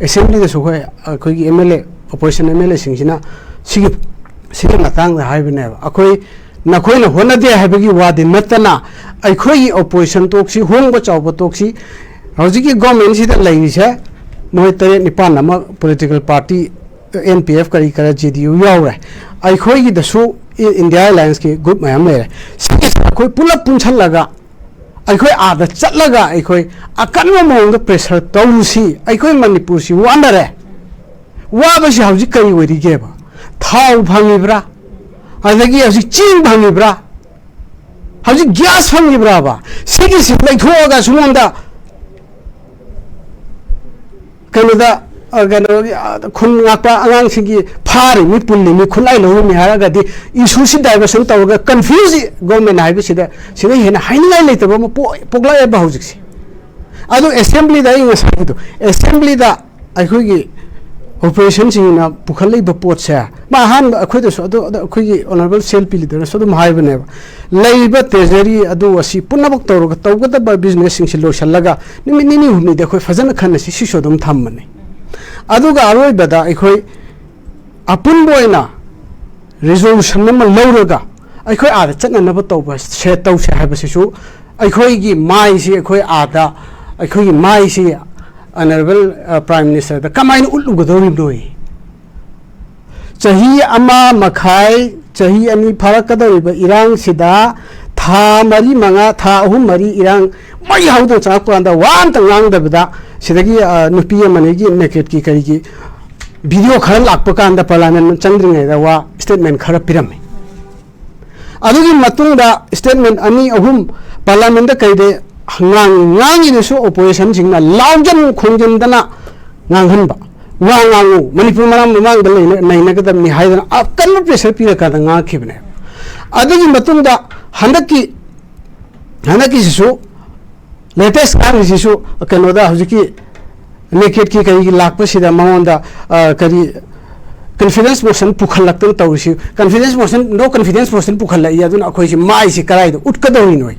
ꯑꯦꯁꯦꯝꯕ꯭ꯂꯤꯗꯁꯨ ꯑꯩꯈꯣꯏ, ꯑꯩꯈꯣꯏꯒꯤ M L A, opposition M L ꯑꯦꯁꯤꯡꯁꯤꯅ ꯁꯤꯒꯤ, ꯁꯤꯒꯤ ꯃꯇꯥꯡꯗ ꯍꯥꯏꯕꯅꯦꯕ꯫ ꯑꯩꯈꯣꯏ, ꯅꯈꯣꯏꯅ ꯍꯣꯠꯅꯗꯦ ꯍꯥꯏꯕꯒꯤ ꯋꯥꯗꯤ ꯅꯠꯇꯅ, ꯑꯩꯈꯣꯏꯒꯤ ꯑꯣꯄꯣꯖꯤꯁꯟ ꯇꯣꯛꯁꯤ, ꯍꯣꯡꯕ ꯆꯥꯎꯕ ꯇꯣꯛꯁꯤ, ꯍꯧꯖꯤꯛꯀꯤ ꯒꯣꯔꯃꯦꯟꯁꯤꯗ ꯂꯩꯔꯤꯁꯦ ꯃꯣꯏ ꯇꯔꯦꯠ ꯅꯤꯄꯥꯟ ꯑꯃ political party, N P F ꯀꯔꯤ ꯀꯔꯥ, ꯖꯦ ꯗꯤ ꯌꯨ ꯌꯥꯎꯔꯦ꯫ ꯑꯩꯈꯣꯏꯒꯤꯗꯁꯨ ꯏ-, ꯏꯟꯗꯤꯌꯥ ꯑꯦꯂꯥꯌꯟꯁꯀꯤ ꯒ꯭ꯔꯨꯞ ꯃꯌꯥꯝ ꯂꯩꯔꯦ꯫ ꯁꯤꯒꯤꯁꯦ ꯑꯩꯈꯣꯏ ꯄꯨꯂꯞ ꯄꯨꯟꯁꯜꯂꯒ, ꯑꯩꯈꯣꯏ ꯑꯥꯗ ꯆꯠꯂꯒ ꯑꯩꯈꯣꯏ ꯑꯀꯟꯕ ꯃꯑꯣꯡꯗ ꯄ꯭ꯔꯦꯁꯔ ꯇꯧꯔꯨꯁꯤ꯫ ꯑꯩꯈꯣꯏ ꯃꯅꯤꯄꯨꯔꯁꯤ ꯋꯥꯅꯔꯦ, ꯋꯥꯕꯁꯤ ꯍꯧꯖꯤꯛ ꯀꯔꯤ ꯑꯣꯏꯔꯤꯒꯦꯕ? ꯊꯥꯎ ꯐꯪꯉꯤꯕ꯭ꯔꯥ? ꯑꯗꯒꯤ ꯍꯧꯖꯤꯛ ꯆꯦꯡ ꯐꯪꯉꯤꯕ꯭ꯔꯥ? ꯍꯧꯖꯤꯛ ꯒ꯭ꯌꯥꯁ ꯐꯪꯉꯤꯕ꯭ꯔꯥꯕ? ꯁꯤꯒꯤꯁꯤ ꯂꯩꯊꯣꯛꯑꯒ ꯁꯣꯝꯗ ꯀꯩꯅꯣꯗ, ꯑ, ꯀꯩꯅꯣꯒꯤ, ꯑ, ꯈꯨꯟ ꯉꯥꯛꯄ ꯑꯉꯥꯡꯁꯤꯡꯒꯤ ꯐꯥꯔꯤꯃꯤ, ꯄꯨꯜꯂꯤꯃꯤ, ꯈꯨꯠꯂꯥꯏ ꯂꯧꯔꯤꯃꯤ ꯍꯥꯏꯔꯒꯗꯤ ꯏꯁꯨꯁꯤ ꯗꯥꯏꯚꯔꯁꯟ ꯇꯧꯔꯒ ꯀꯟꯐ꯭ꯌꯨꯁ ꯒꯣꯔꯃꯦꯟ ꯍꯥꯏꯕꯁꯤꯗ ꯁꯤꯗ ꯍꯦꯟꯅ ꯍꯥꯏꯅꯤꯡꯉꯥꯏ ꯂꯩꯇꯕ ꯑꯃ ꯄꯣꯛ-, ꯄꯣꯛꯂꯛꯑꯦꯕ ꯍꯧꯖꯤꯛꯁꯦ꯫ ꯑꯗꯨ ꯑꯦꯁꯦꯝꯕ꯭ꯂꯤꯗ ꯑꯩ ꯉꯁꯥꯏꯒꯤꯗꯣ, ꯑꯦꯁꯦꯝꯕ꯭ꯂꯤꯗ ꯑꯩꯈꯣꯏꯒꯤ ꯑꯣꯄꯣꯖꯤꯁꯟꯁꯤꯡꯅ ꯄꯨꯈꯠꯂꯛꯏꯕ ꯄꯣꯠꯁꯦ, ꯃꯥ ꯑꯍꯥꯟꯕ ꯑꯩꯈꯣꯏꯗꯁꯨ, ꯑꯗꯨ, ꯑꯗꯨ ꯑꯩꯈꯣꯏꯒꯤ ꯑꯣꯅꯔꯦꯕꯜ ꯁꯤ ꯑꯦꯜ ꯄꯤ ꯂꯤꯗꯔꯅꯁꯨ ꯑꯗꯨꯝ ꯍꯥꯏꯕꯅꯦꯕ, ꯂꯩꯔꯤꯕ ꯇ꯭ꯔꯦꯖꯔꯤ ꯑꯗꯨ ꯑꯁꯤ ꯄꯨꯝꯅꯃꯛ ꯇꯧꯔꯒ ꯇꯧꯒꯗꯕ ꯕꯤꯖꯤꯅꯦꯁꯁꯤꯡꯁꯤ ꯂꯣꯏꯁꯤꯜꯂꯒ ꯅꯨꯃꯤꯠ ꯅꯤꯅꯤ ꯍꯨꯝꯅꯤꯗ ꯑꯩꯈꯣꯏ ꯐꯖꯅ ꯈꯟꯅꯁꯤ, ꯁꯤꯁꯨ ꯑꯗꯨꯝ ꯊꯝꯕꯅꯤ꯫ ꯑꯗꯨꯒ ꯑꯔꯣꯏꯕꯗ ꯑꯩꯈꯣꯏ ꯑꯄꯨꯟꯕ ꯑꯣꯏꯅ ꯔꯤꯖꯣꯂꯨꯁꯟ ꯑꯃ ꯂꯧꯔꯒ ꯑꯩꯈꯣꯏ ꯑꯥꯗ ꯆꯠꯅꯅꯕ ꯇꯧꯕ ꯁꯦ ꯇꯧꯁꯦ ꯍꯥꯏꯕꯁꯤꯁꯨ ꯑꯩꯈꯣꯏꯒꯤ ꯃꯥꯏꯁꯤ, ꯑꯩꯈꯣꯏ ꯑꯥꯗ ꯑꯩꯈꯣꯏꯒꯤ ꯃꯥꯏꯁꯤ ꯑꯣꯅꯔꯦꯕꯜ ꯄ꯭ꯔꯥꯏꯝ ꯃꯤꯅꯤꯁꯇꯔꯗ ꯀꯃꯥꯏꯅ ꯎꯠꯂꯨꯒꯗꯧꯔꯤꯕꯅꯣ? ꯆꯍꯤ ꯑꯃ ꯃꯈꯥꯏ, ꯆꯍꯤ ꯑꯅꯤ ꯐꯥꯔꯛꯀꯗꯧꯔꯤꯕ ꯏꯔꯥꯡꯁꯤꯗ ꯊꯥ ꯃꯔꯤ ꯃꯉꯥ, ꯊꯥ ꯑꯍꯨꯝ ꯃꯔꯤ ꯏꯔꯥꯡ ꯃꯩ ꯍꯧꯗꯅ ꯆꯪꯉꯛꯄ ꯀꯥꯟꯗ ꯋꯥ ꯑꯝꯇ ꯉꯥꯡꯗꯕꯤꯗ ꯁꯤꯗꯒꯤ, ꯑ, ꯅꯨꯄꯤ ꯑꯃꯅꯤꯒꯤ ꯅꯦꯀꯦꯠꯀꯤ ꯀꯔꯤꯒꯤ ꯚꯤꯗꯤꯑꯣ ꯈꯔ ꯂꯥꯛꯄ ꯀꯥꯟꯗ ꯄꯥꯔꯂꯤꯌꯥꯃꯦꯟ ꯆꯪꯗ꯭ꯔꯤꯉꯩꯗ ꯋꯥ ꯁ꯭ꯇꯦꯠꯃꯦꯟ ꯈꯔ ꯄꯤꯔꯝꯃꯤ꯫ ꯑꯗꯨꯒꯤ ꯃꯇꯨꯡꯗ ꯁ꯭ꯇꯦꯠꯃꯦꯟ ꯑꯅꯤ ꯑꯍꯨꯝ ꯄꯥꯔꯂꯤꯌꯥꯃꯦꯟꯗ ꯀꯩꯗ ꯉꯥꯡꯉꯤ, ꯉꯥꯡꯉꯤꯗꯨꯁꯨ ꯑꯣꯄꯣꯖꯤꯁꯟꯁꯤꯡꯅ ꯂꯥꯎꯖꯟ ꯈꯣꯡꯖꯤꯟꯗꯅ ꯉꯥꯡꯍꯟꯕ꯫ "ꯋꯥ ꯉꯥꯡꯉꯨ, ꯃꯅꯤꯄꯨꯔ ꯃꯔꯥꯡ ꯃꯃꯥꯡꯗ ꯂꯩꯅ-, ꯅꯩꯅꯒꯗꯕꯅꯤ" ꯍꯥꯏꯗꯅ ꯑꯀꯟꯕ ꯄ꯭ꯔꯦꯁꯔ ꯄꯤꯔꯀꯥꯟꯗ ꯉꯥꯡꯈꯤꯕꯅꯦ꯫ ꯑꯗꯨꯒꯤ ꯃꯇꯨꯡꯗ ꯍꯟꯗꯛꯀꯤ, ꯍꯟꯗꯛꯀꯤꯁꯤꯁꯨ ꯂꯦꯇꯦꯁ ꯉꯥꯡꯉꯤꯁꯤꯁꯨ ꯀꯩꯅꯣꯗ ꯍꯧꯖꯤꯛꯀꯤ ꯅꯦꯀꯦꯠꯀꯤ ꯀꯔꯤꯒꯤ ꯂꯥꯛꯄꯁꯤꯗ ꯃꯉꯣꯟꯗ, ꯑ, ꯀꯔꯤ ꯀꯟꯐꯤꯗꯦꯟꯁ ꯃꯣꯁꯟ ꯄꯨꯈꯠꯂꯛꯇꯅ ꯇꯧꯔꯤꯁꯤ, ꯀꯟꯐꯤꯗꯦꯟꯁ ꯃꯣꯁꯟ, ꯅꯣ ꯀꯟꯐꯤꯗꯦꯟꯁ ꯃꯣꯁꯟ ꯄꯨꯈꯠꯂꯛꯏ꯫ ꯑꯗꯨꯅ ꯑꯩꯈꯣꯏꯁꯤ ꯃꯥꯏꯁꯤ ꯀꯗꯥꯏꯗ ꯎꯠꯀꯗꯧꯔꯤꯅꯣ?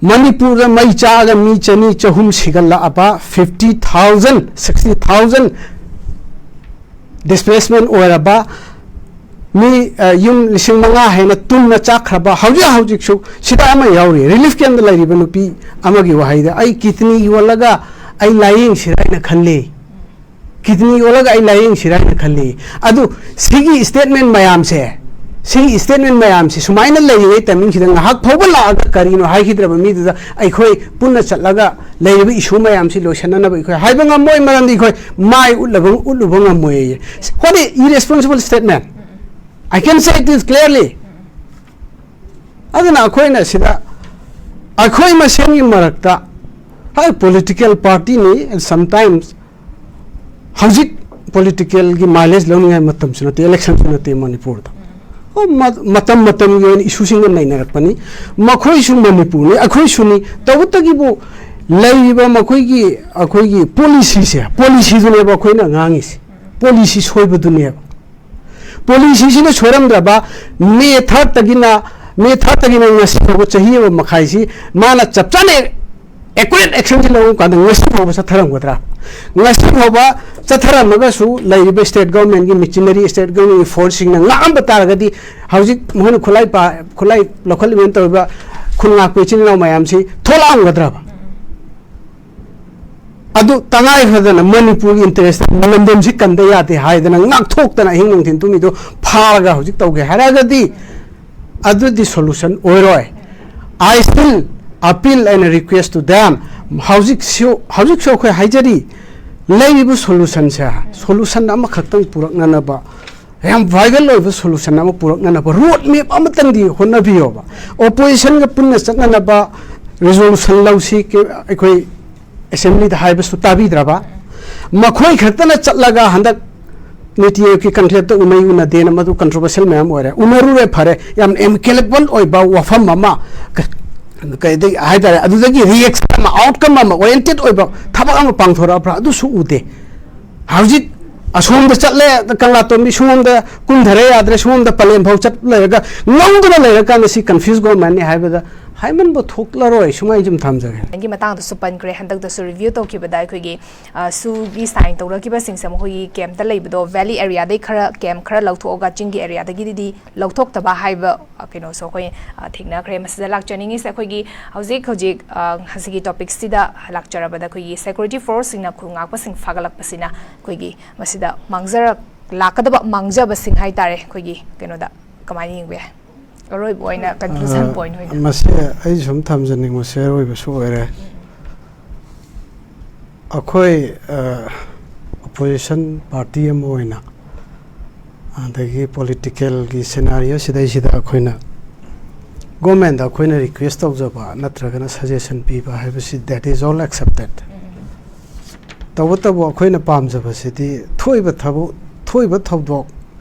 ꯃꯅꯤꯄꯨꯔꯗ ꯃꯩ ꯆꯥꯛꯑꯒ ꯃꯤ ꯆꯅꯤ ꯆꯍꯨꯝ ꯁꯤꯒꯠꯂꯛꯑꯕ, fifty thousand, sixty thousand displacement ꯑꯣꯏꯔꯕ, ꯃꯤ, ꯑ, ꯌꯨꯝ ꯂꯤꯁꯤꯡ ꯃꯉꯥ ꯍꯦꯟꯅ ꯇꯨꯝꯅ ꯆꯥꯛꯈ꯭ꯔꯕ, ꯍꯧꯖꯤꯛ ꯍꯧꯖꯤꯛꯁꯨ ꯁꯤꯗ ꯑꯃ ꯌꯥꯎꯔꯤ꯫ ꯔꯤꯂꯤꯐ ꯀꯦꯝꯞꯇ ꯂꯩꯔꯤꯕ ꯅꯨꯄꯤ ꯑꯃꯒꯤ ꯋꯥꯍꯩꯗ, "ꯑꯩ ꯀꯤꯗꯅꯤ ꯌꯣꯜꯂꯒ ꯑꯩ ꯂꯥꯏꯌꯦꯡꯁꯤꯔꯥ ꯍꯥꯏꯅ ꯈꯜꯂꯤ꯫ ꯀꯤꯗꯅꯤ ꯌꯣꯜꯂꯒ ꯑꯩ ꯂꯥꯏꯌꯦꯡꯁꯤꯔꯥ ꯍꯥꯏꯅ ꯈꯜꯂꯤ"꯫ ꯑꯗꯨ ꯁꯤꯒꯤ ꯁ꯭ꯇꯦꯠꯃꯦꯟ ꯃꯌꯥꯝꯁꯦ, ꯁꯤꯒꯤ ꯁ꯭ꯇꯦꯠꯃꯦꯟ ꯃꯌꯥꯝꯁꯦ ꯁꯨꯃꯥꯏꯅ ꯂꯩꯔꯤꯉꯩ ꯇꯥꯏꯃꯤꯡꯁꯤꯗ ꯉꯥꯏꯍꯥꯛ ꯐꯥꯎꯕ ꯂꯥꯛꯑꯒ ꯀꯔꯤꯅꯣ ꯍꯥꯏꯈꯤꯗ꯭ꯔꯕ ꯃꯤꯗꯨꯗ ꯑꯩꯈꯣꯏ ꯄꯨꯟꯅ ꯆꯠꯂꯒ ꯂꯩꯔꯤꯕ ꯏꯁꯨ ꯃꯌꯥꯝꯁꯤ ꯂꯣꯏꯁꯤꯟꯅꯅꯕ ꯑꯩꯈꯣꯏ ꯍꯥꯏꯕ ꯉꯝꯃꯣꯏ, ꯃꯔꯝꯗꯤ ꯑꯩꯈꯣꯏ ꯃꯥꯏ ꯎꯠꯂꯕ, ꯎꯠꯂꯨꯕ ꯉꯝꯃꯣꯏꯌꯦ꯫ What a irresponsible statement! I can say it is clearly. ꯑꯗꯨꯅ ꯑꯩꯈꯣꯏꯅ ꯁꯤꯗ ꯑꯩꯈꯣꯏ ꯃꯁꯦꯟꯒꯤ ꯃꯔꯛꯇ ꯍꯣꯏ ꯄꯣꯂꯤꯇꯤꯀꯦꯜ ꯄꯥꯔꯇꯤꯅꯤ, sometimes ꯍꯧꯖꯤꯛ ꯄꯣꯂꯤꯇꯤꯀꯦꯜꯒꯤ ꯃꯥꯏꯂꯦꯖ ꯂꯧꯅꯤꯡꯉꯥꯏ ꯃꯇꯝꯁꯨ ꯅꯠꯇꯦ, ꯏꯂꯦꯛꯁꯟꯁꯨ ꯅꯠꯇꯦ ꯃꯅꯤꯄꯨꯔꯗ꯫ ꯍꯣꯏ, ꯃ- ꯃꯇꯝ ꯃꯇꯝꯒꯤ ꯑꯣꯏꯅ ꯏꯁꯨꯁꯤꯡꯒ ꯅꯩꯅꯔꯛꯄꯅꯤ꯫ ꯃꯈꯣꯏꯁꯨ ꯃꯅꯤꯄꯨꯔꯅꯤ, ꯑꯩꯈꯣꯏꯁꯨꯅꯤ꯫ ꯇꯧꯕꯇꯒꯤꯕꯨ ꯂꯩꯔꯤꯕ ꯃꯈꯣꯏꯒꯤ ꯑꯩꯈꯣꯏꯒꯤ ꯄꯣꯂꯤꯁꯤꯁꯦ, ꯄꯣꯂꯤꯁꯤꯗꯨꯅꯦꯕ ꯑꯩꯈꯣꯏꯅ ꯉꯥꯡꯉꯤꯁꯦ꯫ ꯄꯣꯂꯤꯁꯤ ꯁꯣꯏꯕꯗꯨꯅꯦꯕ꯫ ꯄꯣꯂꯤꯁꯤꯁꯤꯅ ꯁꯣꯏꯔꯝꯗ꯭ꯔꯕ, ꯃꯦ ꯊꯥꯔꯠꯇꯒꯤꯅ ꯃꯦ ꯊꯥꯔꯠꯇꯒꯤꯅ ꯉꯁꯤ ꯐꯥꯎꯕ ꯆꯍꯤ ꯑꯃ ꯃꯈꯥꯏꯁꯤ ꯃꯥꯅ ꯆꯞ ꯆꯥꯅ ꯑꯦꯀꯨꯔꯦꯠ ꯑꯦꯛꯁꯟꯁꯤ ꯂꯧꯕ ꯀꯥꯟꯗ ꯉꯁꯤ ꯐꯥꯎꯕ ꯆꯠꯊꯔꯝꯒꯗ꯭ꯔꯥ? ꯉꯁꯤ ꯐꯥꯎꯕ ꯆꯠꯊꯔꯝꯃꯒꯁꯨ ꯂꯩꯔꯤꯕ ꯁ꯭ꯇꯦꯠ ꯒꯣꯔꯃꯦꯟꯒꯤ ꯃꯦꯆꯤꯅꯔꯤ, ꯁ꯭ꯇꯦꯠ ꯒꯣꯔꯃꯦꯟꯒꯤ ꯐꯣꯔꯁꯁꯤꯡꯅ ꯉꯥꯛꯑꯝꯕ ꯇꯥꯔꯒꯗꯤ ꯍꯧꯖꯤꯛ ꯃꯈꯣꯏꯅ ꯈꯨꯠꯂꯥꯏ ꯄꯥ- ꯈꯨꯠꯂꯥꯏ ꯂꯧꯈꯠꯂꯤꯕꯅ ꯇꯧꯔꯤꯕ ꯈꯨꯟ ꯉꯥꯛꯄ ꯏꯆꯤꯜ ꯏꯅꯥꯎ ꯃꯌꯥꯝꯁꯤ ꯊꯣꯛꯂꯛꯑꯝꯒꯗ꯭ꯔꯕ? ꯑꯗꯨ ꯇꯉꯥꯏ ꯐꯗꯅ ꯃꯅꯤꯄꯨꯔꯒꯤ ꯏꯟꯇꯔꯦꯁꯇ ꯂꯝꯗꯝꯁꯤ ꯀꯟꯗ ꯌꯥꯗꯦ ꯍꯥꯏꯗꯅ ꯉꯥꯛꯊꯣꯛꯇꯅ ꯑꯍꯤꯡ ꯅꯨꯡꯊꯤꯟ ꯇꯨꯝꯃꯤꯗꯣ ꯐꯥꯔꯒ ꯍꯧꯖꯤꯛ ꯇꯧꯒꯦ ꯍꯥꯏꯔꯒꯗꯤ ꯑꯗꯨꯗꯤ ꯁꯣꯂꯨꯁꯟ ꯑꯣꯏꯔꯣꯏ꯫ I still appeal and request to them. ꯍꯧꯖꯤꯛꯁꯨ ꯍꯧꯖꯤꯛꯁꯨ ꯑꯩꯈꯣꯏ ꯍꯥꯏꯖꯔꯤ, ꯂꯩꯔꯤꯕ ꯁꯣꯂꯨꯁꯟꯁꯦ ꯁꯣꯂꯨꯁꯟ ꯑꯃꯈꯛꯇꯪ ꯄꯨꯔꯛꯅꯅꯕ, ꯌꯥꯝ ꯚꯥꯏꯕꯜ ꯑꯣꯏꯕ ꯁꯣꯂꯨꯁꯟ ꯑꯃ ꯄꯨꯔꯛꯅꯅꯕ ꯔꯣꯗ ꯃꯦꯞ ꯑꯃꯇꯪꯗꯤ ꯍꯣꯠꯅꯕꯤꯌꯣꯕ꯫ ꯑꯣꯄꯣꯖꯤꯁꯟꯒ ꯄꯨꯟꯅ ꯆꯠꯅꯅꯕ ꯔꯤꯖꯣꯂꯨꯁꯟ ꯂꯧꯁꯤ, ꯀꯦ- ꯑꯩꯈꯣꯏ ꯑꯦꯁꯦꯝꯕ꯭ꯂꯤꯗ ꯍꯥꯏꯕꯁꯨ ꯇꯥꯕꯤꯗ꯭ꯔꯕ꯫ ꯃꯈꯣꯏ ꯈꯛꯇꯅ ꯆꯠꯂꯒ ꯍꯟꯗꯛ ꯅꯤꯇꯤ ꯑꯥꯌꯣꯒꯀꯤ ꯀꯟꯀ꯭ꯂꯦꯞꯇ ꯎꯅꯩ ꯎꯅꯗꯦꯅ ꯃꯗꯨ ꯀꯟꯇ꯭ꯔꯣꯚꯔꯁꯤꯌꯦꯜ ꯃꯌꯥꯝ ꯑꯣꯏꯔꯦ꯫ ꯎꯅꯔꯨꯔꯦ, ꯐꯔꯦ, ꯌꯥꯝ ꯑꯦꯃꯤꯀꯦꯕꯜ ꯑꯣꯏꯕ ꯋꯥꯐꯝ ꯑꯃ ꯀ- ꯀꯩꯗꯒꯤ ꯍꯥꯏꯇꯥꯔꯦ, ꯑꯗꯨꯗꯒꯤ ꯔꯤꯌꯦꯛꯁꯟ ꯑꯃ, ꯑꯥꯎꯠꯀꯝ ꯑꯃ, ꯑꯣꯔꯤꯌꯦꯟꯇꯦꯠ ꯑꯣꯏꯕ ꯊꯕꯛ ꯑꯃ ꯄꯥꯡꯊꯣꯔꯛꯑꯕ꯭ꯔꯥ? ꯑꯗꯨꯁꯨ ꯎꯗꯦ꯫ ꯍꯧꯖꯤꯛ ꯑꯁꯣꯝꯗ ꯆꯠꯂꯦ, ꯀꯪꯂꯥꯇꯣꯝꯕꯤ ꯁꯣꯝꯗ ꯀꯨꯝꯊꯔꯦ, ꯌꯥꯗ꯭ꯔꯦ, ꯁꯣꯝꯗ ꯄꯂꯦꯟ ꯐꯥꯎ ꯆꯠ ꯂꯩꯔꯒ ꯉꯧꯗꯨꯅ ꯂꯩꯔꯀꯥꯟꯗ ꯁꯤ ꯀꯟꯐ꯭ꯌꯨꯁ ꯒꯣꯔꯃꯦꯟꯅꯤ ꯍꯥꯏꯕꯗ ꯍꯥꯏꯃꯟꯕ ꯊꯣꯛꯂꯔꯣꯏ꯫ ꯁꯨꯃꯥꯏꯅ ꯁꯨꯝ ꯊꯝꯖꯒꯦ꯫ ꯒꯤ ꯃꯇꯥꯡꯗꯁꯨ ꯄꯟꯈ꯭ꯔꯦ, ꯍꯟꯗꯛꯇꯁꯨ ꯔꯤꯚ꯭ꯌꯨ ꯇꯧꯈꯤꯕꯗ ꯑꯩꯈꯣꯏꯒꯤ, ꯑ, ꯁꯨꯒꯤ ꯁꯥꯏꯟ ꯇꯧꯅꯈꯤꯕꯁꯤꯡꯁꯦ ꯃꯈꯣꯏꯒꯤ ꯀꯦꯝꯞꯇ ꯂꯩꯕꯗꯣ ꯚꯦꯂꯤ ꯑꯦꯔꯤꯌꯥꯗꯩ ꯈꯔ, ꯀꯦꯝꯞ ꯈꯔ ꯂꯧꯊꯣꯛꯑꯒ ꯆꯤꯡꯒꯤ ꯑꯦꯔꯤꯌꯥꯗꯒꯤꯗꯤ ꯂꯧꯊꯣꯛꯇꯕ ꯍꯥꯏꯕ, ꯑ, ꯀꯩꯅꯣꯁꯨ ꯑꯩꯈꯣꯏ, ꯑ, ꯊꯦꯡꯅꯈ꯭ꯔꯦ꯫ ꯃꯁꯤꯗ ꯂꯥꯛꯆꯅꯤꯡꯉꯤꯁꯦ ꯑꯩꯈꯣꯏꯒꯤ ꯍꯧꯖꯤꯛ ꯍꯧꯖꯤꯛ, ꯑ, ꯉꯁꯤꯒꯤ ꯇꯣꯄꯤꯛꯁꯤꯗ ꯂꯥꯛꯆꯔꯕꯗ ꯑꯩꯈꯣꯏꯒꯤ ꯁꯦꯀ꯭ꯌꯨꯔꯤꯇꯤ ꯐꯣꯔꯁꯁꯤꯡꯅ ꯈꯨꯜ ꯉꯥꯛꯄꯁꯤꯡ ꯐꯥꯒꯠꯂꯛꯄꯁꯤꯅ ꯑꯩꯈꯣꯏꯒꯤ ꯃꯁꯤꯗ ꯃꯥꯡꯖꯔꯛ-, ꯂꯥꯛꯀꯗꯕ ꯃꯥꯡꯖꯕꯁꯤꯡ ꯍꯥꯏꯇꯥꯔꯦ, ꯑꯩꯈꯣꯏꯒꯤ ꯀꯩꯅꯣꯗ ꯀꯃꯥꯏꯅ ꯌꯦꯡꯕ ꯌꯥꯏ? ꯑꯔꯣꯏꯕ ꯑꯣꯏꯅ ꯀꯟꯀ꯭ꯂꯨꯖꯟ ꯑ, ꯄꯣꯏꯟꯠ ꯑꯣꯏꯅ꯫ ꯃꯁꯤ ꯑꯩ ꯁꯨꯝ ꯊꯝꯖꯅꯤꯡꯕꯁꯦ ꯑꯔꯣꯏꯕꯁꯨ ꯑꯣꯏꯔꯦ꯫ ꯑꯩꯈꯣꯏ, ꯑ, ꯑꯣꯄꯣꯖꯤꯁꯟ ꯄꯥꯔꯇꯤ ꯑꯃ ꯑꯣꯏꯅ, ꯑꯗꯒꯤ ꯄꯣꯂꯤꯇꯤꯀꯦꯜꯒꯤ ꯁꯤꯅꯥꯔꯤꯑꯣ ꯁꯤꯗꯩꯁꯤꯗ ꯑꯩꯈꯣꯏꯅ ꯒꯣꯔꯃꯦꯟꯗ ꯑꯩꯈꯣꯏꯅ ꯔꯤꯀ꯭ꯋꯦꯁ ꯇꯧꯖꯕ ꯅꯠꯇ꯭ꯔꯒꯅ ꯁꯖꯦꯁꯟ ꯄꯤꯕ ꯍꯥꯏꯕꯁꯤ, that is all accepted. ꯇꯧꯕꯇꯕꯨ ꯑꯩꯈꯣꯏꯅ ꯄꯥꯝꯖꯕꯁꯤꯗꯤ ꯊꯣꯛꯏꯕ ꯊꯕꯛ, ꯊꯣꯛꯏꯕ ꯊꯧꯗꯣꯛ,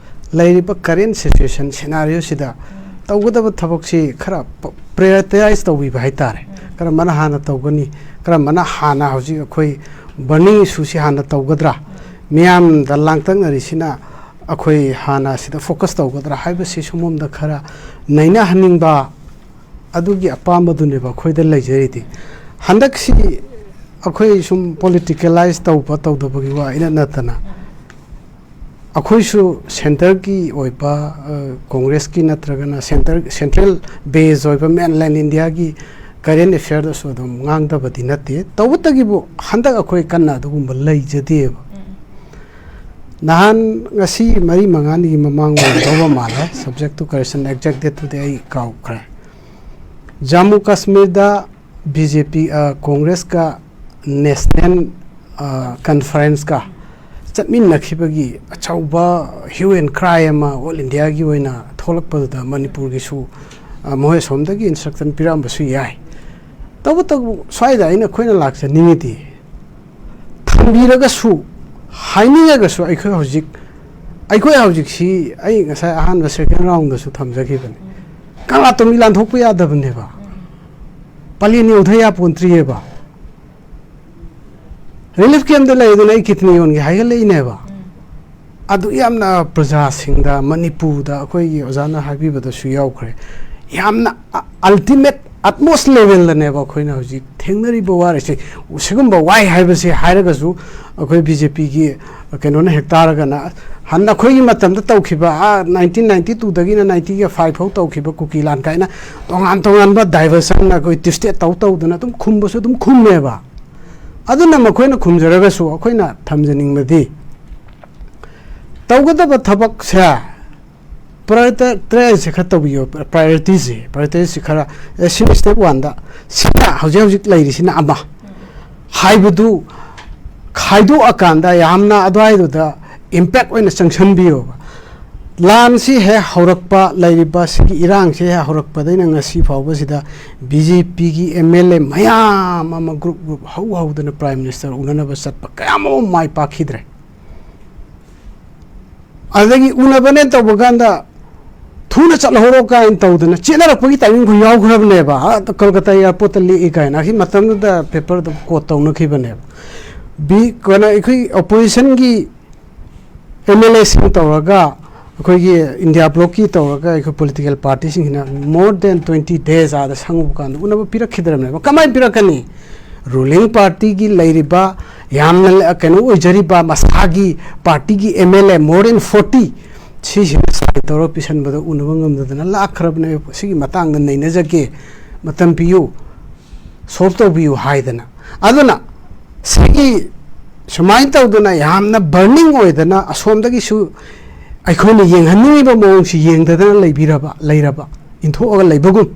ꯂꯩꯔꯤꯕ ꯀꯔꯦꯟ ꯁꯤꯆꯨꯋꯦꯁꯟ ꯁꯤꯅꯥꯔꯤꯑꯣꯁꯤꯗ ꯇꯧꯒꯗꯕ ꯊꯕꯛꯁꯤ ꯈꯔ ꯄ꯭ꯔꯥꯏꯌꯣꯔꯤꯇꯥꯏꯁ ꯇꯧꯕꯤꯕ ꯍꯥꯏꯇꯥꯔꯦ. ꯀꯔꯝꯕꯅ ꯍꯥꯟꯅ ꯇꯧꯒꯅꯤ, ꯀꯔꯝꯕꯅ ꯍꯥꯟꯅ ꯍꯧꯖꯤꯛ ꯑꯩꯈꯣꯏ ꯕꯔꯅꯤꯡ ꯏꯁꯨꯁꯤ ꯍꯥꯟꯅ ꯇꯧꯒꯗ꯭ꯔꯥ, ꯃꯤꯌꯥꯝꯗ ꯂꯥꯡꯇꯛꯅꯔꯤꯁꯤꯅ ꯑꯩꯈꯣꯏ ꯍꯥꯟꯅ ꯁꯤꯗ ꯐꯣꯀꯁ ꯇꯧꯒꯗ꯭ꯔꯥ ꯍꯥꯏꯕꯁꯤ ꯁꯣꯝꯂꯣꯝꯗ ꯈꯔ ꯅꯩꯅꯍꯟꯅꯤꯡꯕ ꯑꯗꯨꯒꯤ ꯑꯄꯥꯝꯕꯗꯨꯅꯦꯕ ꯑꯩꯈꯣꯏꯗ ꯂꯩꯖꯔꯤꯗꯤ. ꯍꯟꯗꯛꯁꯤ ꯑꯩꯈꯣꯏ ꯁꯨꯝ ꯄꯣꯂꯤꯇꯤꯀꯦꯂꯥꯏꯁ ꯇꯧꯕ ꯇꯧꯗꯕꯒꯤ ꯋꯥ ꯏꯅꯠ ꯅꯠꯇꯅ, ꯑꯩꯈꯣꯏꯁꯨ ꯁꯦꯟꯇꯔꯒꯤ ꯑꯣꯏꯕ, ꯑ, ꯀꯣꯡꯒ꯭ꯔꯦꯁꯀꯤ ꯅꯠꯇ꯭ꯔꯒꯅ ꯁꯦꯟꯇꯔ, ꯁꯦꯟꯇ꯭ꯔꯦꯜ ꯕꯦꯁ ꯑꯣꯏꯕ ꯃꯦꯟꯂꯦꯟ ꯏꯟꯗꯤꯌꯥꯒꯤ ꯀꯔꯦꯟ ꯑꯦꯐꯤꯌꯔꯗꯁꯨ ꯑꯗꯨꯝ ꯉꯥꯡꯗꯕꯗꯤ ꯅꯠꯇꯦ. ꯇꯧꯕꯇꯒꯤꯕꯨ ꯍꯟꯗꯛ ꯑꯩꯈꯣꯏ ꯀꯟꯅ ꯑꯗꯨꯒꯨꯝꯕ ꯂꯩꯖꯗꯦꯕ. ꯅꯍꯥꯟ ꯉꯁꯤ ꯃꯔꯤ ꯃꯉꯥꯅꯤꯒꯤ ꯃꯃꯥꯡ ꯑꯣꯏꯒꯗꯧꯕ ꯃꯥꯜꯂꯦ, subject to correction, exact date ꯇꯨꯗꯤ ꯑꯩ ꯀꯥꯎꯈ꯭ꯔꯦ. ꯖꯝꯃꯨ ꯀꯥꯁꯃꯤꯔꯗ ꯕꯤ ꯖꯦ ꯄꯤ, ꯑ, ꯀꯣꯡꯒ꯭ꯔꯦꯁꯀ ꯅꯦꯁꯅꯦꯜ, ꯑ, ꯀꯟꯐꯔꯦꯟꯁꯀ ꯆꯠꯃꯤꯟꯅꯈꯤꯕꯒꯤ ꯑꯆꯧꯕ ꯍ꯭ꯌꯨ ꯑꯦꯟ ꯀ꯭ꯔꯥꯏ ꯑꯃ ꯑꯣꯜ ꯏꯟꯗꯤꯌꯥꯒꯤ ꯑꯣꯏꯅ ꯊꯣꯛꯂꯛꯄꯗꯨꯗ ꯃꯅꯤꯄꯨꯔꯒꯤꯁꯨ, ꯑ, ꯃꯈꯣꯏ ꯑꯁꯣꯝꯗꯒꯤ ꯏꯟꯁꯇ꯭ꯔꯛꯁꯟ ꯄꯤꯔꯛꯑꯝꯕꯁꯨ ꯌꯥꯏ. ꯇꯧꯕꯇꯕꯨ ꯁ꯭ꯋꯥꯏꯗ ꯑꯩꯅ, ꯑꯩꯈꯣꯏꯅ ꯂꯥꯛꯆꯅꯤꯡꯉꯤꯗꯤ, ꯊꯝꯕꯤꯔꯒꯁꯨ, ꯍꯥꯏꯅꯤꯡꯉꯒꯁꯨ ꯑꯩꯈꯣꯏ ꯍꯧꯖꯤꯛ, ꯑꯩꯈꯣꯏ ꯍꯧꯖꯤꯛꯁꯤ, ꯑꯩ ꯉꯁꯥꯏ ꯑꯍꯥꯟꯕ ꯁꯦꯀꯦꯟ ꯔꯥꯎꯟꯗꯁꯨ ꯊꯝꯖꯈꯤꯕꯅꯤ, ꯀꯪꯂꯥꯇꯣꯝ ꯃꯤ ꯂꯥꯟꯊꯣꯛꯄ ꯌꯥꯗꯕꯅꯦꯕ. ꯄꯂꯦꯟ ꯌꯧꯊ ꯌꯥꯄꯣꯟꯇ꯭ꯔꯤꯑꯕ. ꯔꯤꯂꯤꯐ ꯀꯦꯝꯞꯇ ꯂꯩꯗꯨꯅ ꯑꯩ ꯀꯤꯗꯅꯤ ꯌꯣꯟꯒꯦ ꯍꯥꯏꯒꯠꯂꯛꯏꯅꯦꯕ. ꯑꯗꯨ ꯌꯥꯝꯅ ꯄ꯭ꯔꯖꯥꯁꯤꯡꯗ, ꯃꯅꯤꯄꯨꯔꯗ ꯑꯩꯈꯣꯏꯒꯤ ꯑꯣꯖꯥꯅ ꯍꯥꯏꯕꯤꯕꯗꯁꯨ ꯌꯥꯎꯈ꯭ꯔꯦ, ꯌꯥꯝꯅ ꯑꯜꯇꯤꯃꯦꯠ ꯑꯠꯃꯣꯁ ꯂꯦꯚꯦꯜꯗꯅꯦꯕ ꯑꯩꯈꯣꯏꯅ ꯍꯧꯖꯤꯛ ꯊꯦꯡꯅꯔꯤꯕ ꯋꯥꯔꯤꯁꯦ. ꯁꯤꯒꯨꯝꯕ ꯋꯥꯏ ꯍꯥꯏꯕꯁꯦ ꯍꯥꯏꯔꯒꯁꯨ ꯑꯩꯈꯣꯏ ꯕꯤ ꯖꯦ ꯄꯤꯒꯤ ꯀꯩꯅꯣꯅ ꯍꯦꯛ ꯇꯥꯔꯒꯅ, ꯍꯟꯅ ꯑꯩꯈꯣꯏꯒꯤ ꯃꯇꯝꯗ ꯇꯧꯈꯤꯕ, ꯑꯥ, ꯅꯥꯏꯟꯇꯤꯟ ꯅꯥꯏꯟꯇꯤ ꯇꯨꯗꯒꯤꯅ ꯅꯥꯏꯟꯇꯤꯒ ꯐꯥꯏꯚ ꯐꯥꯎ ꯇꯧꯈꯤꯕ ꯀꯨꯀꯤ ꯂꯥꯟ ꯀꯥꯏꯅ ꯇꯣꯉꯥꯟ ꯇꯣꯉꯥꯟꯕ ꯗꯥꯏꯚꯔꯁꯟ ꯑꯩꯈꯣꯏ ꯇ꯭ꯋꯤꯁꯇꯦꯠ ꯇꯧ ꯇꯧꯗꯅ ꯑꯗꯨꯝ ꯈꯨꯝꯕꯁꯨ ꯑꯗꯨꯝ ꯈꯨꯝꯃꯦꯕ. ꯑꯗꯨꯅ ꯃꯈꯣꯏꯅ ꯈꯨꯝꯖꯔꯒꯁꯨ ꯑꯩꯈꯣꯏꯅ ꯊꯝꯖꯅꯤꯡꯕꯗꯤ, ꯇꯧꯒꯗꯕ ꯊꯕꯛꯁꯦ ꯄ꯭ꯔꯥꯏꯌꯣꯔꯤꯇꯥꯏꯁꯁꯦ ꯈꯔ ꯇꯧꯕꯤꯌꯣ. ꯄ꯭ꯔꯥꯏꯌꯣꯔꯤꯇꯤꯁꯦ, ꯄ꯭ꯔꯥꯏꯌꯣꯔꯤꯇꯤꯁꯦ ꯈꯔ, ꯑꯦ, ꯁꯤꯅ ꯁ꯭ꯇꯦꯞ ꯋꯥꯟꯗ, ꯁꯤꯅ ꯍꯧꯖꯤꯛ ꯍꯧꯖꯤꯛ ꯂꯩꯔꯤꯁꯤꯅ ꯑꯃ ꯍꯥꯏꯕꯗꯨ ꯈꯥꯏꯗꯣꯛꯑꯀꯥꯟꯗ ꯌꯥꯝꯅ ꯑꯗꯨꯋꯥꯏꯗꯨꯗ ꯏꯝꯄꯦꯛ ꯑꯣꯏꯅ ꯆꯪꯁꯟꯕꯤꯌꯣꯕ. ꯂꯥꯟꯁꯤ ꯍꯦꯛ ꯍꯧꯔꯛꯄ, ꯂꯩꯔꯤꯕ ꯁꯤꯒꯤ ꯏꯔꯥꯡꯁꯤ ꯍꯦꯛ ꯍꯧꯔꯛꯄꯗꯩꯅ ꯉꯁꯤ ꯐꯥꯎꯕꯁꯤꯗ ꯕꯤ ꯖꯦ ꯄꯤꯒꯤ ꯑꯦꯝ ꯑꯦꯜ ꯑꯦ ꯃꯌꯥꯝ ꯑꯃ group group ꯍꯧ ꯍꯧꯗꯅ Prime Minister ꯎꯅꯅꯕ ꯆꯠꯄ ꯀꯌꯥ ꯑꯃ ꯃꯥꯏ ꯄꯥꯛꯈꯤꯗ꯭ꯔꯦ꯫ ꯑꯗꯒꯤ ꯎꯅꯕꯅꯦ ꯇꯧꯕ ꯀꯥꯟꯗ ꯊꯨꯅ ꯆꯠꯍꯧꯔꯣ ꯀꯥꯏꯅ ꯇꯧꯗꯅ ꯆꯦꯟꯅꯔꯛꯄꯒꯤ timing ꯈꯔ ꯌꯥꯎꯈ꯭ꯔꯕꯅꯦꯕ꯫ ꯑꯥ, ꯀꯜꯀꯇꯥ airport ꯇ ꯂꯦꯛꯏ ꯀꯥꯏꯅ ꯑꯁꯤ ꯃꯇꯝꯗꯨꯗ paper ꯗ quote ꯇꯧꯅꯈꯤꯕꯅꯦꯕ꯫ ꯕꯤ ꯀꯩꯅꯣ ꯑꯩꯈꯣꯏ opposition ꯒꯤ ꯑꯦꯝ ꯑꯦꯜ ꯑꯦꯁꯤꯡ ꯇꯧꯔꯒ ꯑꯩꯈꯣꯏꯒꯤ India bloc ꯀꯤ ꯇꯧꯔꯒ ꯑꯩꯈꯣꯏ political party ꯁꯤꯡꯁꯤꯅ more than twenty days ꯑꯥꯗ ꯁꯪꯉꯨꯕ ꯀꯥꯟꯗ ꯎꯅꯕ ꯄꯤꯔꯛꯈꯤꯗ꯭ꯔꯕꯅꯦꯕ꯫ ꯀꯃꯥꯏꯅ ꯄꯤꯔꯛꯀꯅꯤ? Ruling party ꯒꯤ ꯂꯩꯔꯤꯕ ꯌꯥꯝꯅ ꯂ- ꯀꯩꯅꯣ ꯑꯣꯏꯖꯔꯤꯕ ꯃꯁꯥꯒꯤ party ꯒꯤ ꯑꯦꯝ ꯑꯦꯜ ꯑꯦ more than forty ꯁꯤꯁꯤꯅ sign ꯇꯧꯔ ꯄꯤꯁꯟꯕꯗ ꯎꯅꯕ ꯉꯝꯗꯗꯅ ꯂꯥꯛꯈ꯭ꯔꯕꯅꯦꯕ꯫ ꯁꯤꯒꯤ ꯃꯇꯥꯡꯗ ꯅꯩꯅꯖꯒꯦ, ꯃꯇꯝ ꯄꯤꯌꯨ, solve ꯇꯧꯕꯤꯌꯨ ꯍꯥꯏꯗꯅ꯫ ꯑꯗꯨꯅ ꯁꯤꯒꯤ ꯁꯨꯃꯥꯏꯅ ꯇꯧꯗꯅ ꯌꯥꯝꯅ burning ꯑꯣꯏꯗꯅ ꯑꯁꯣꯝꯗꯒꯤꯁꯨ ꯑꯩꯈꯣꯏꯅ ꯌꯦꯡꯍꯟꯅꯤꯡꯉꯤꯕ ꯃꯑꯣꯡꯁꯤ ꯌꯦꯡꯗꯗꯅ ꯂꯩꯕꯤꯔꯕ, ꯂꯩꯔꯕ, ꯏꯟꯊꯣꯛꯑꯒ ꯂꯩꯕꯒꯨꯝ꯫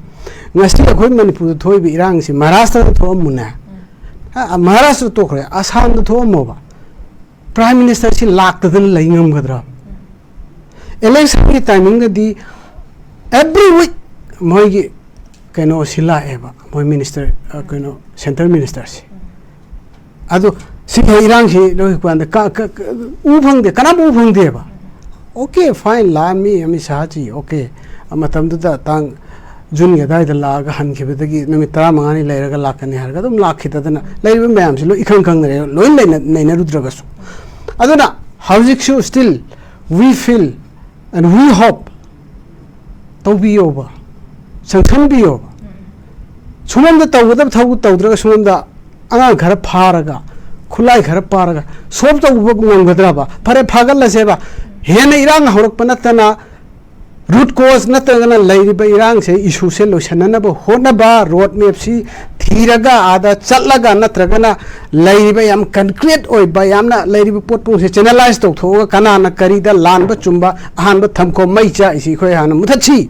ꯉꯁꯤ ꯑꯩꯈꯣꯏ ꯃꯅꯤꯄꯨꯔꯗ ꯊꯣꯛꯏꯕ ꯏꯔꯥꯡꯁꯤ ꯃꯍꯥꯔꯥꯁꯇ꯭ꯔꯗ ꯊꯣꯛꯑꯝꯃꯨꯅꯦ꯫ ꯑ, ꯃꯍꯥꯔꯥꯁꯇ꯭ꯔ ꯇꯣꯛꯈ꯭ꯔꯦ, ꯑꯁꯥꯝꯗ ꯊꯣꯛꯑꯝꯃꯣꯕ꯫ Prime Minister ꯁꯤ ꯂꯥꯛꯇꯗꯅ ꯂꯩ ꯉꯝꯒꯗ꯭ꯔꯥ? Election ꯒꯤ timing ꯗꯗꯤ every week ꯃꯣꯏꯒꯤ ꯀꯩꯅꯣꯁꯤ ꯂꯥꯛꯑꯦꯕ, ꯃꯣꯏ minister, ꯑ, ꯀꯩꯅꯣ, centre minister ꯁꯤ꯫ ꯑꯗꯣ ꯁꯤꯒꯤ ꯏꯔꯥꯡꯁꯤ ꯂꯣꯏ ꯀꯥꯟꯗ ꯀ-, ꯀ-, ꯀ-, ꯎ ꯐꯪꯗꯦ, ꯀꯅꯥꯝ ꯎ ꯐꯪꯗꯦꯕ꯫ Okay, fine, ꯂꯥꯛꯑꯝꯃꯤ Amit ꯁꯥꯍꯖꯤ, okay꯫ ꯃꯇꯝꯗꯨꯗ ꯇꯥꯡ June ꯒꯤ ꯑꯗꯥꯏꯗ ꯂꯥꯛꯑꯒ ꯍꯟꯈꯤꯕꯗꯒꯤ ꯅꯨꯃꯤꯠ ꯇꯔꯥꯃꯉꯥꯅꯤ ꯂꯩꯔꯒ ꯂꯥꯛꯀꯅꯤ ꯍꯥꯏꯔꯒ ꯑꯗꯨꯝ ꯂꯥꯛꯈꯤꯗꯗꯅ ꯂꯩꯔꯤꯕ ꯃꯌꯥꯝꯁꯤ ꯂꯣꯏ ꯏꯈꯪ ꯈꯪꯅꯔꯦ, ꯂꯣꯏ ꯂꯩꯅ-, ꯅꯩꯅꯔꯨꯗ꯭ꯔꯒꯁꯨ꯫ ꯑꯗꯨꯅ ꯍꯧꯖꯤꯛꯁꯨ still we feel and we hope ꯇꯧꯕꯤꯌꯣꯕ, ꯆꯪꯁꯟꯕꯤꯌꯣꯕ꯫ ꯁꯣꯝꯂꯣꯝꯗ ꯇꯧꯒꯗꯕ ꯊꯕꯛ ꯇꯧꯗ꯭ꯔꯒ ꯁꯣꯝꯂꯣꯝꯗ ꯑꯉꯥꯡ ꯈꯔ ꯐꯥꯔꯒ, ꯈꯨꯠꯂꯥꯏ ꯈꯔ ꯄꯥꯔꯒ solve ꯇꯧꯕ ꯉꯝꯒꯗ꯭ꯔꯕ? ꯐꯔꯦ, ꯐꯥꯒꯠꯂꯁꯦꯕ꯫ ꯍꯦꯟꯅ ꯏꯔꯥꯡ ꯍꯧꯔꯛꯄ ꯅꯠꯇꯅ root cause ꯅꯠꯇ꯭ꯔꯒꯅ ꯂꯩꯔꯤꯕ ꯏꯔꯥꯡꯁꯦ, issue ꯁꯦ ꯂꯣꯏꯁꯤꯟꯅꯅꯕ ꯍꯣꯠꯅꯕ, road map ꯁꯤ ꯊꯤꯔꯒ ꯑꯥꯗ ꯆꯠꯂꯒ ꯅꯠꯇ꯭ꯔꯒꯅ ꯂꯩꯔꯤꯕ ꯌꯥꯝ concrete ꯑꯣꯏꯕ, ꯌꯥꯝꯅ ꯂꯩꯔꯤꯕ ꯄꯣꯠ ꯄꯨꯝꯕꯁꯦ channelize ꯇꯧꯊꯣꯛꯑꯒ ꯀꯅꯥꯅ ꯀꯔꯤꯗ ꯂꯥꯟꯕ ꯆꯨꯝꯕ, ꯑꯍꯥꯟꯕ ꯊꯝꯈꯣ, ꯃꯩ ꯆꯥꯛꯏꯁꯤ ꯑꯩꯈꯣꯏ ꯍꯥꯟꯅ ꯃꯨꯊꯠꯁꯤ꯫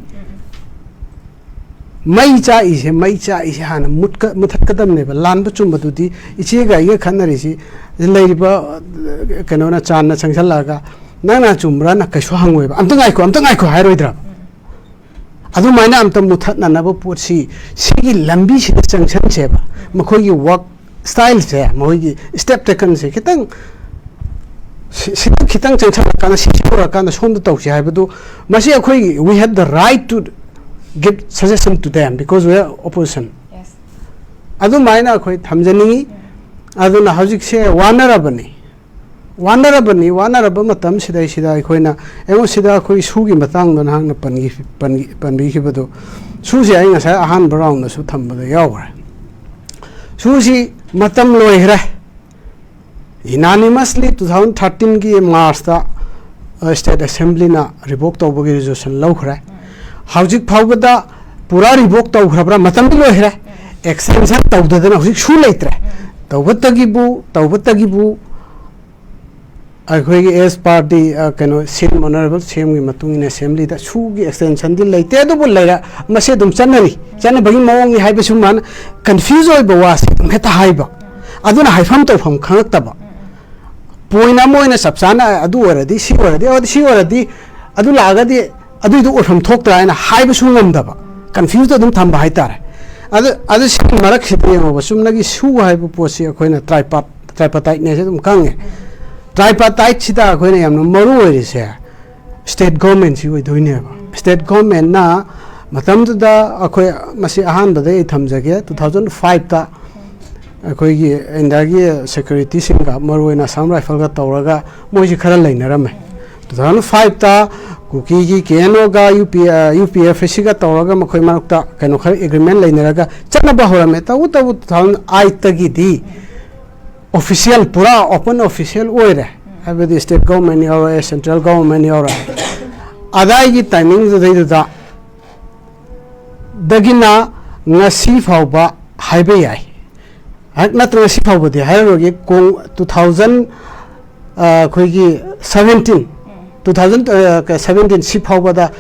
ꯃꯩ ꯆꯥꯛꯏꯁꯦ, ꯃꯩ ꯆꯥꯛꯏꯁꯦ ꯍꯥꯟꯅ ꯃꯨꯠꯀ-, ꯃꯨꯊꯠꯀꯗꯕꯅꯦꯕ꯫ ꯂꯥꯟꯕ ꯆꯨꯝꯕꯗꯨꯗꯤ ꯏꯆꯦꯒ ꯑꯩꯒ ꯈꯠꯅꯔꯤꯁꯤ ꯂꯩꯔꯤꯕ, ꯑ, ꯀꯩꯅꯣꯅ, ꯆꯥꯟꯅ ꯆꯪꯁꯜꯂꯛꯑꯒ ꯅꯪꯅ ꯆꯨꯝꯕ꯭ꯔꯥꯅ ꯀꯩꯁꯨ ꯍꯪꯉꯣꯏꯕ꯫ "ꯑꯝꯇ ꯉꯥꯏꯈꯣ, ꯑꯝꯇ ꯉꯥꯏꯈꯣ" ꯍꯥꯏꯔꯣꯏꯗ꯭ꯔꯕ? ꯑꯗꯨꯃꯥꯏꯅ ꯑꯝꯇ ꯃꯨꯊꯠꯅꯅꯕ ꯄꯣꯠꯁꯤ ꯁꯤꯒꯤ ꯂꯝꯕꯤꯁꯤꯗ ꯆꯪꯁꯟꯁꯦꯕ꯫ ꯃꯈꯣꯏꯒꯤ ꯋꯥꯛ ꯁ꯭ꯇꯥꯏꯜꯁꯦ, ꯃꯈꯣꯏꯒꯤ ꯁ꯭ꯇꯦꯞ ꯇꯦꯀꯟꯁꯦ ꯈꯤꯇꯪ ꯁꯤ- ꯁꯤꯗ ꯈꯤꯇꯪ ꯆꯪꯁꯜꯂꯀꯥꯟꯗ, ꯁꯤ ꯁꯤ ꯇꯧꯔꯀꯥꯟꯗ ꯁꯣꯝꯗ ꯇꯧꯁꯤ ꯍꯥꯏꯕꯗꯨ, ꯃꯁꯤ ꯑꯩꯈꯣꯏꯒꯤ, we have the right to give suggestion to them because we are opposition. Yes. ꯑꯗꯨꯃꯥꯏꯅ ꯑꯩꯈꯣꯏ ꯊꯝꯖꯅꯤꯡꯉꯤ꯫ ꯑꯗꯨꯅ ꯍꯧꯖꯤꯛꯁꯦ ꯋꯥꯅꯔꯕꯅꯤ, ꯋꯥꯅꯔꯕꯅꯤ꯫ ꯋꯥꯅꯔꯕ ꯃꯇꯝꯁꯤꯗꯩꯁꯤꯗ ꯑꯩꯈꯣꯏꯅ, ꯑꯩꯉꯣꯟꯁꯤꯗ ꯑꯩꯈꯣꯏ ꯁꯨꯒꯤ ꯃꯇꯥꯡꯗ ꯅꯍꯥꯛꯅ ꯄꯟꯈꯤ- ꯄꯟꯈꯤ- ꯄꯟꯕꯤꯈꯤꯕꯗꯨ, ꯁꯨꯁꯦ ꯑꯩ ꯉꯁꯥꯏ ꯑꯍꯥꯟꯕ ꯔꯥꯎꯟꯗꯁꯨ ꯊꯝꯕꯗ ꯌꯥꯎꯈ꯭ꯔꯦ꯫ ꯁꯨꯁꯤ ꯃꯇꯝ ꯂꯣꯏꯈ꯭ꯔꯦ꯫ Unanimously two thousand thirteen ꯒꯤ ꯃꯥꯔꯁꯇ ꯁ꯭ꯇꯦꯠ ꯑꯦꯁꯦꯝꯕ꯭ꯂꯤꯅ ꯔꯤꯚꯣꯛ ꯇꯧꯕꯒꯤ ꯔꯤꯖꯣꯂꯨꯁꯟ ꯂꯧꯈ꯭ꯔꯦ꯫ ꯍꯧꯖꯤꯛ ꯐꯥꯎꯕꯗ ꯄꯨꯔꯥ ꯔꯤꯚꯣꯛ ꯇꯧꯈ꯭ꯔꯕ꯭ꯔꯥ? ꯃꯇꯝꯗꯤ ꯂꯣꯏꯈ꯭ꯔꯦ꯫ ꯑꯦꯛꯁꯇꯦꯟꯁꯟ ꯇꯧꯗꯗꯅ ꯍꯧꯖꯤꯛ ꯁꯨ ꯂꯩꯇ꯭ꯔꯦ꯫ ꯇꯧꯕꯇꯒꯤꯕꯨ, ꯇꯧꯕꯇꯒꯤꯕꯨ ꯑꯩꯈꯣꯏꯒꯤ as per the, ꯑ, ꯀꯩꯅꯣ, ꯁꯤ ꯑꯦꯝ, ꯑꯣꯅꯔꯦꯕꯜ ꯁꯤ ꯑꯦꯝꯒꯤ ꯃꯇꯨꯡ ꯏꯟꯅ ꯑꯦꯁꯦꯝꯕ꯭ꯂꯤꯗ ꯁꯨꯒꯤ ꯑꯦꯛꯁꯇꯦꯟꯁꯟꯗꯤ ꯂꯩꯇꯦ, ꯑꯗꯨꯕꯨ ꯂꯩꯔ-, ꯃꯁꯤ ꯑꯗꯨꯝ ꯆꯠꯅꯔꯤ, ꯆꯠꯅꯕꯒꯤ ꯃꯑꯣꯡꯅꯤ ꯍꯥꯏꯕꯁꯨ ꯃꯥꯅ ꯀꯟꯐ꯭ꯌꯨꯖ ꯑꯣꯏꯕ ꯋꯥꯁꯦ ꯑꯗꯨꯝ ꯍꯦꯛꯇ ꯍꯥꯏꯕ꯫ ꯑꯗꯨꯅ ꯍꯥꯏꯐꯝ ꯇꯧꯐꯝ ꯈꯪꯉꯛꯇꯕ꯫ ꯄꯣꯏꯟ ꯑꯃ ꯑꯣꯏꯅ ꯆꯞ ꯆꯥꯅ ꯑꯗꯨ ꯑꯣꯏꯔꯗꯤ, ꯁꯤ ꯑꯣꯏꯔꯗꯤ, ꯑꯣ, ꯁꯤ ꯑꯣꯏꯔꯗꯤ, ꯑꯗꯨ ꯂꯥꯛꯑꯒꯗꯤ ꯑꯗꯨꯏꯗꯣ ꯑꯣꯏꯐꯝ ꯊꯣꯛꯇ꯭ꯔꯥ ꯍꯥꯏꯅ ꯍꯥꯏꯕꯁꯨ ꯉꯝꯗꯕ, ꯀꯟꯐ꯭ꯌꯨꯖꯇ ꯑꯗꯨꯝ ꯊꯝꯕ ꯍꯥꯏꯇꯥꯔꯦ꯫ ꯑꯗꯨ, ꯑꯗꯨ ꯁꯤꯒꯤ ꯃꯔꯛꯁꯤꯗ ꯌꯦꯡꯉꯣꯕ, ꯆꯨꯝꯅꯒꯤ ꯁꯨ ꯍꯥꯏꯕ ꯄꯣꯠꯁꯤ ꯑꯩꯈꯣꯏꯅ ꯇ꯭ꯔꯥꯏꯄꯥꯔꯠ, ꯇ꯭ꯔꯥꯏꯄꯥꯔꯇꯥꯏꯠꯅꯦꯁꯦ ꯑꯗꯨꯝ ꯈꯪꯉꯦ꯫ ꯇ꯭ꯔꯥꯏꯄꯥꯔꯇꯥꯏꯠꯁꯤꯗ ꯑꯩꯈꯣꯏꯅ ꯌꯥꯝꯅ ꯃꯔꯨ ꯑꯣꯏꯔꯤꯁꯦ ꯁ꯭ꯇꯦꯠ ꯒꯣꯔꯃꯦꯟꯁꯤ ꯑꯣꯏꯗꯣꯏꯅꯦꯕ꯫ ꯁ꯭ꯇꯦꯠ ꯒꯣꯔꯃꯦꯟꯅ ꯃꯇꯝꯗꯨꯗ ꯑꯩꯈꯣꯏ, ꯃꯁꯤ ꯑꯍꯥꯟꯕꯗ ꯑꯩ ꯊꯝꯖꯒꯦ, two thousand five ꯇ ꯑꯩꯈꯣꯏꯒꯤ ꯏꯟꯗꯤꯌꯥꯒꯤ ꯁꯦꯀ꯭ꯌꯨꯔꯤꯇꯤꯁꯤꯡꯒ, ꯃꯔꯨꯑꯣꯏꯅ ꯑꯁꯥꯝ ꯔꯥꯏꯐꯜꯒ ꯇꯧꯔꯒ ꯃꯣꯏꯁꯤ ꯈꯔ ꯂꯩꯅꯔꯝꯃꯦ꯫ Two thousand five ꯇ ꯀꯨꯀꯤꯒꯤ ꯀꯦ ꯑꯦꯟ ꯑꯣꯒ ꯌꯨ ꯄꯤ, ꯑ, ꯌꯨ ꯄꯤ ꯑꯦꯐ ꯁꯤꯒ ꯇꯧꯔꯒ ꯃꯈꯣꯏ ꯃꯔꯛꯇ ꯀꯩꯅꯣ ꯈꯔ ꯑꯦꯒ꯭ꯔꯤꯃꯦꯟ ꯂꯩꯅꯔꯒ ꯆꯠꯅꯕ ꯍꯧꯔꯝꯃꯦ꯫ ꯇꯧꯕꯇꯕꯨ two thousand eight ꯇꯒꯤꯗꯤ ꯑꯣꯐꯤꯁꯤꯌꯦꯜ, ꯄꯨꯔꯥ ꯑꯣꯄꯟ ꯑꯣꯐꯤꯁꯤꯌꯦꯜ ꯑꯣꯏꯔꯦ꯫ ꯍꯥꯏꯕꯗꯤ ꯁ꯭ꯇꯦꯠ ꯒꯣꯔꯃꯦꯟ ꯌꯥꯎꯔꯛꯑꯦ, ꯁꯦꯟꯇ꯭ꯔꯦꯜ ꯒꯣꯔꯃꯦꯟ ꯌꯥꯎꯔꯛꯑꯦ꯫ ꯑꯗꯥꯏꯒꯤ ꯇꯥꯏꯃꯤꯡꯗꯨꯗꯩꯗꯨꯗ ꯗꯒꯤꯅ ꯉꯁꯤ ꯐꯥꯎꯕ ꯍꯥꯏꯕ ꯌꯥꯏ꯫ ꯍꯦꯛ ꯅꯠꯇ꯭ꯔꯒ ꯉꯁꯤ ꯐꯥꯎꯕꯗꯤ ꯍꯥꯏꯔꯔꯣꯏꯒꯦ, ꯀꯣꯡ-, two thousand, ꯑ, ꯑꯩꯈꯣꯏꯒꯤ seventeen, two thousand seventeen ꯁꯤ ꯐꯥꯎꯕꯗ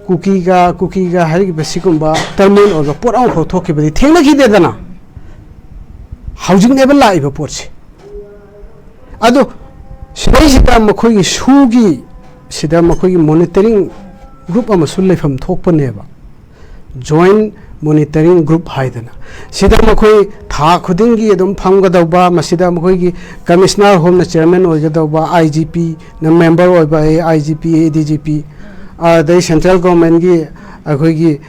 ꯀꯨꯀꯤꯒ, ꯀꯨꯀꯤꯒ ꯍꯥꯏꯔꯤꯕ ꯁꯤꯒꯨꯝꯕ ꯇꯔꯃꯤꯅꯦꯜ ꯑꯣꯏꯕ ꯄꯣꯠ ꯑꯃꯐꯥꯎ ꯊꯣꯛꯈꯤꯕꯗꯤ ꯊꯦꯡꯅꯈꯤꯗꯦꯗꯅ꯫ ꯍꯧꯖꯤꯛꯅꯦꯕ ꯂꯥꯛꯏꯕ ꯄꯣꯠꯁꯦ꯫ ꯑꯗꯣ ꯁꯤꯗꯩꯁꯤꯗ ꯃꯈꯣꯏꯒꯤ ꯁꯨꯒꯤ ꯁꯤꯗ ꯃꯈꯣꯏꯒꯤ ꯃꯣꯅꯤꯇꯔꯤꯡ ꯒ꯭ꯔꯨꯞ ꯑꯃꯁꯨ ꯂꯩꯐꯝ ꯊꯣꯛꯄꯅꯦꯕ, ꯖꯣꯏꯟ ꯃꯣꯅꯤꯇꯔꯤꯡ ꯒ꯭ꯔꯨꯞ ꯍꯥꯏꯗꯅ꯫ ꯁꯤꯗ ꯃꯈꯣꯏ ꯊꯥ ꯈꯨꯗꯤꯡꯒꯤ ꯑꯗꯨꯝ ꯐꯝꯒꯗꯧꯕ, ꯃꯁꯤꯗ ꯃꯈꯣꯏꯒꯤ ꯀꯃꯤꯁꯅꯔ ꯍꯣꯝꯅ ꯆꯤꯌꯔꯃꯦꯟ ꯑꯣꯏꯒꯗꯧꯕ, ꯑꯥꯏ ꯖꯤ ꯄꯤꯅ ꯃꯦꯝꯕꯔ ꯑꯣꯏꯕ, A I G P, A D G P, ꯑꯗꯩ ꯁꯦꯟꯇ꯭ꯔꯦꯜ ꯒꯣꯔꯃꯦꯟꯒꯤ ꯑꯩꯈꯣꯏꯒꯤ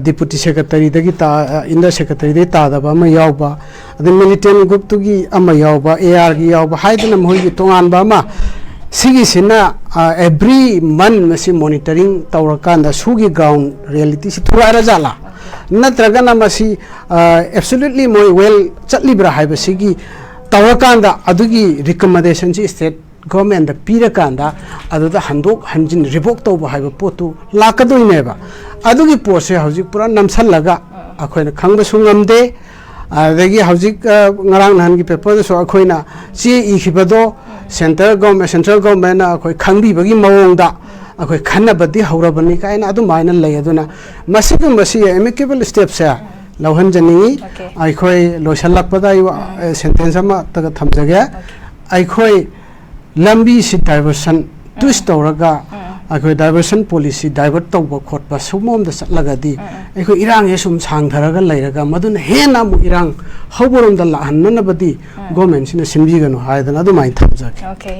ꯗꯤꯄꯨꯇꯤ ꯁꯦꯀ꯭ꯔꯦꯇꯔꯤꯗꯒꯤ ꯇꯥ, ꯏꯟꯗꯔ ꯁꯦꯀ꯭ꯔꯦꯇꯔꯤꯗꯒꯤ ꯇꯥꯗꯕ ꯑꯃ ꯌꯥꯎꯕ, ꯑꯗꯩ ꯃꯤꯂꯤꯇꯦꯟ ꯒ꯭ꯔꯨꯞꯇꯨꯒꯤ ꯑꯃ ꯌꯥꯎꯕ, ꯑꯦ ꯑꯥꯔꯒꯤ ꯌꯥꯎꯕ ꯍꯥꯏꯗꯅ ꯃꯈꯣꯏꯒꯤ ꯇꯣꯉꯥꯟꯕ ꯑꯃ, ꯁꯤꯒꯤꯁꯤꯅ ꯑꯦꯕ꯭ꯔꯤ ꯃꯟ ꯃꯁꯤ ꯃꯣꯅꯤꯇꯔꯤꯡ ꯇꯧꯔꯀꯥꯟꯗ ꯁꯨꯒꯤ ꯒ꯭ꯔꯥꯎꯟ ꯔꯤꯌꯦꯂꯤꯇꯤꯁꯤ ꯊꯣꯛꯂꯛꯑꯔ ꯖꯥꯠꯂꯥ, ꯅꯠꯇ꯭ꯔꯒꯅ ꯃꯁꯤ ꯑꯦꯞꯁꯣꯂꯨꯠꯂꯤ ꯃꯣꯏ ꯋꯦꯜ ꯆꯠꯂꯤꯕ꯭ꯔꯥ ꯍꯥꯏꯕꯁꯤꯒꯤ ꯇꯧꯔꯀꯥꯟꯗ ꯑꯗꯨꯒꯤ ꯔꯤꯀꯃꯦꯟꯗꯦꯁꯟꯁꯤ ꯁ꯭ꯇꯦꯠ ꯒꯣꯔꯃꯦꯟꯗ ꯄꯤꯔꯀꯥꯟꯗ ꯑꯗꯨꯗ ꯍꯟꯗꯣꯛ ꯍꯟꯖꯤꯟ ꯔꯤꯚꯣꯛ ꯇꯧꯕ ꯍꯥꯏꯕ ꯄꯣꯠꯇꯨ ꯂꯥꯛꯀꯗꯣꯏꯅꯦꯕ꯫ ꯑꯗꯨꯒꯤ ꯄꯣꯠꯁꯦ ꯍꯧꯖꯤꯛ ꯄꯨꯔꯥ ꯅꯝꯁꯜꯂꯒ ꯑꯩꯈꯣꯏꯅ ꯈꯪꯕꯁꯨ ꯉꯝꯗꯦ꯫ ꯑꯗꯒꯤ ꯍꯧꯖꯤꯛ ꯉꯔꯥꯡ ꯅꯍꯥꯟꯒꯤ ꯄꯦꯄꯔꯗꯁꯨ ꯑꯩꯈꯣꯏꯅ ꯆꯦ ꯏꯈꯤꯕꯗꯣ ꯁꯦꯟꯇꯔ ꯒꯣꯔꯃꯦꯟ, ꯁꯦꯟꯇ꯭ꯔꯦꯜ ꯒꯣꯔꯃꯦꯟꯅ ꯑꯩꯈꯣꯏ ꯈꯪꯕꯤꯕꯒꯤ ꯃꯑꯣꯡꯗ ꯑꯩꯈꯣꯏ ꯈꯟꯅꯕꯗꯤ ꯍꯧꯔꯕꯅꯤ ꯀꯥꯏꯅ ꯑꯗꯨꯃꯥꯏꯅ ꯂꯩ꯫ ꯑꯗꯨꯅ ꯃꯁꯤꯒꯨꯝꯕꯁꯤ ꯑꯦꯃꯤꯀꯦꯕꯜ ꯁ꯭ꯇꯦꯞꯁꯦ ꯂꯧꯍꯟꯖꯅꯤꯡꯉꯤ꯫ ꯑꯩꯈꯣꯏ ꯂꯣꯏꯁꯤꯜꯂꯛꯄꯗ ꯑꯩ ꯁꯦꯟꯇꯦꯟꯁ ꯑꯃꯇꯒ ꯊꯝꯖꯒꯦ꯫ ꯑꯩꯈꯣꯏ ꯂꯝꯕꯤꯁꯤ ꯗꯥꯏꯚꯔꯁꯟ ꯇ꯭ꯋꯤꯁ ꯇꯧꯔꯒ ꯑꯩꯈꯣꯏ ꯗꯥꯏꯚꯔꯁꯟ ꯄꯣꯂꯤꯁꯤ, ꯗꯥꯏꯚꯔꯠ ꯇꯧꯕ ꯈꯣꯠꯄ ꯁꯨꯝꯕ ꯑꯝꯗ ꯆꯠꯂꯒꯗꯤ ꯑꯩꯈꯣꯏ ꯏꯔꯥꯡꯁꯦ ꯁꯨꯝ ꯁꯥꯡꯊꯔꯒ ꯂꯩꯔꯒ ꯃꯗꯨꯅ ꯍꯦꯟꯅ ꯑꯃꯨꯛ ꯏꯔꯥꯡ ꯍꯧꯕꯔꯣꯝꯗ ꯂꯥꯛꯍꯟꯅꯅꯕꯗꯤ ꯒꯣꯔꯃꯦꯟꯁꯤꯅ ꯁꯤꯟꯕꯤꯒꯅꯨ ꯍꯥꯏꯗꯅ ꯑꯗꯨꯃꯥꯏꯅ ꯊꯝꯖꯒꯦ꯫ ꯑꯣꯀꯦ, ꯌꯥꯝ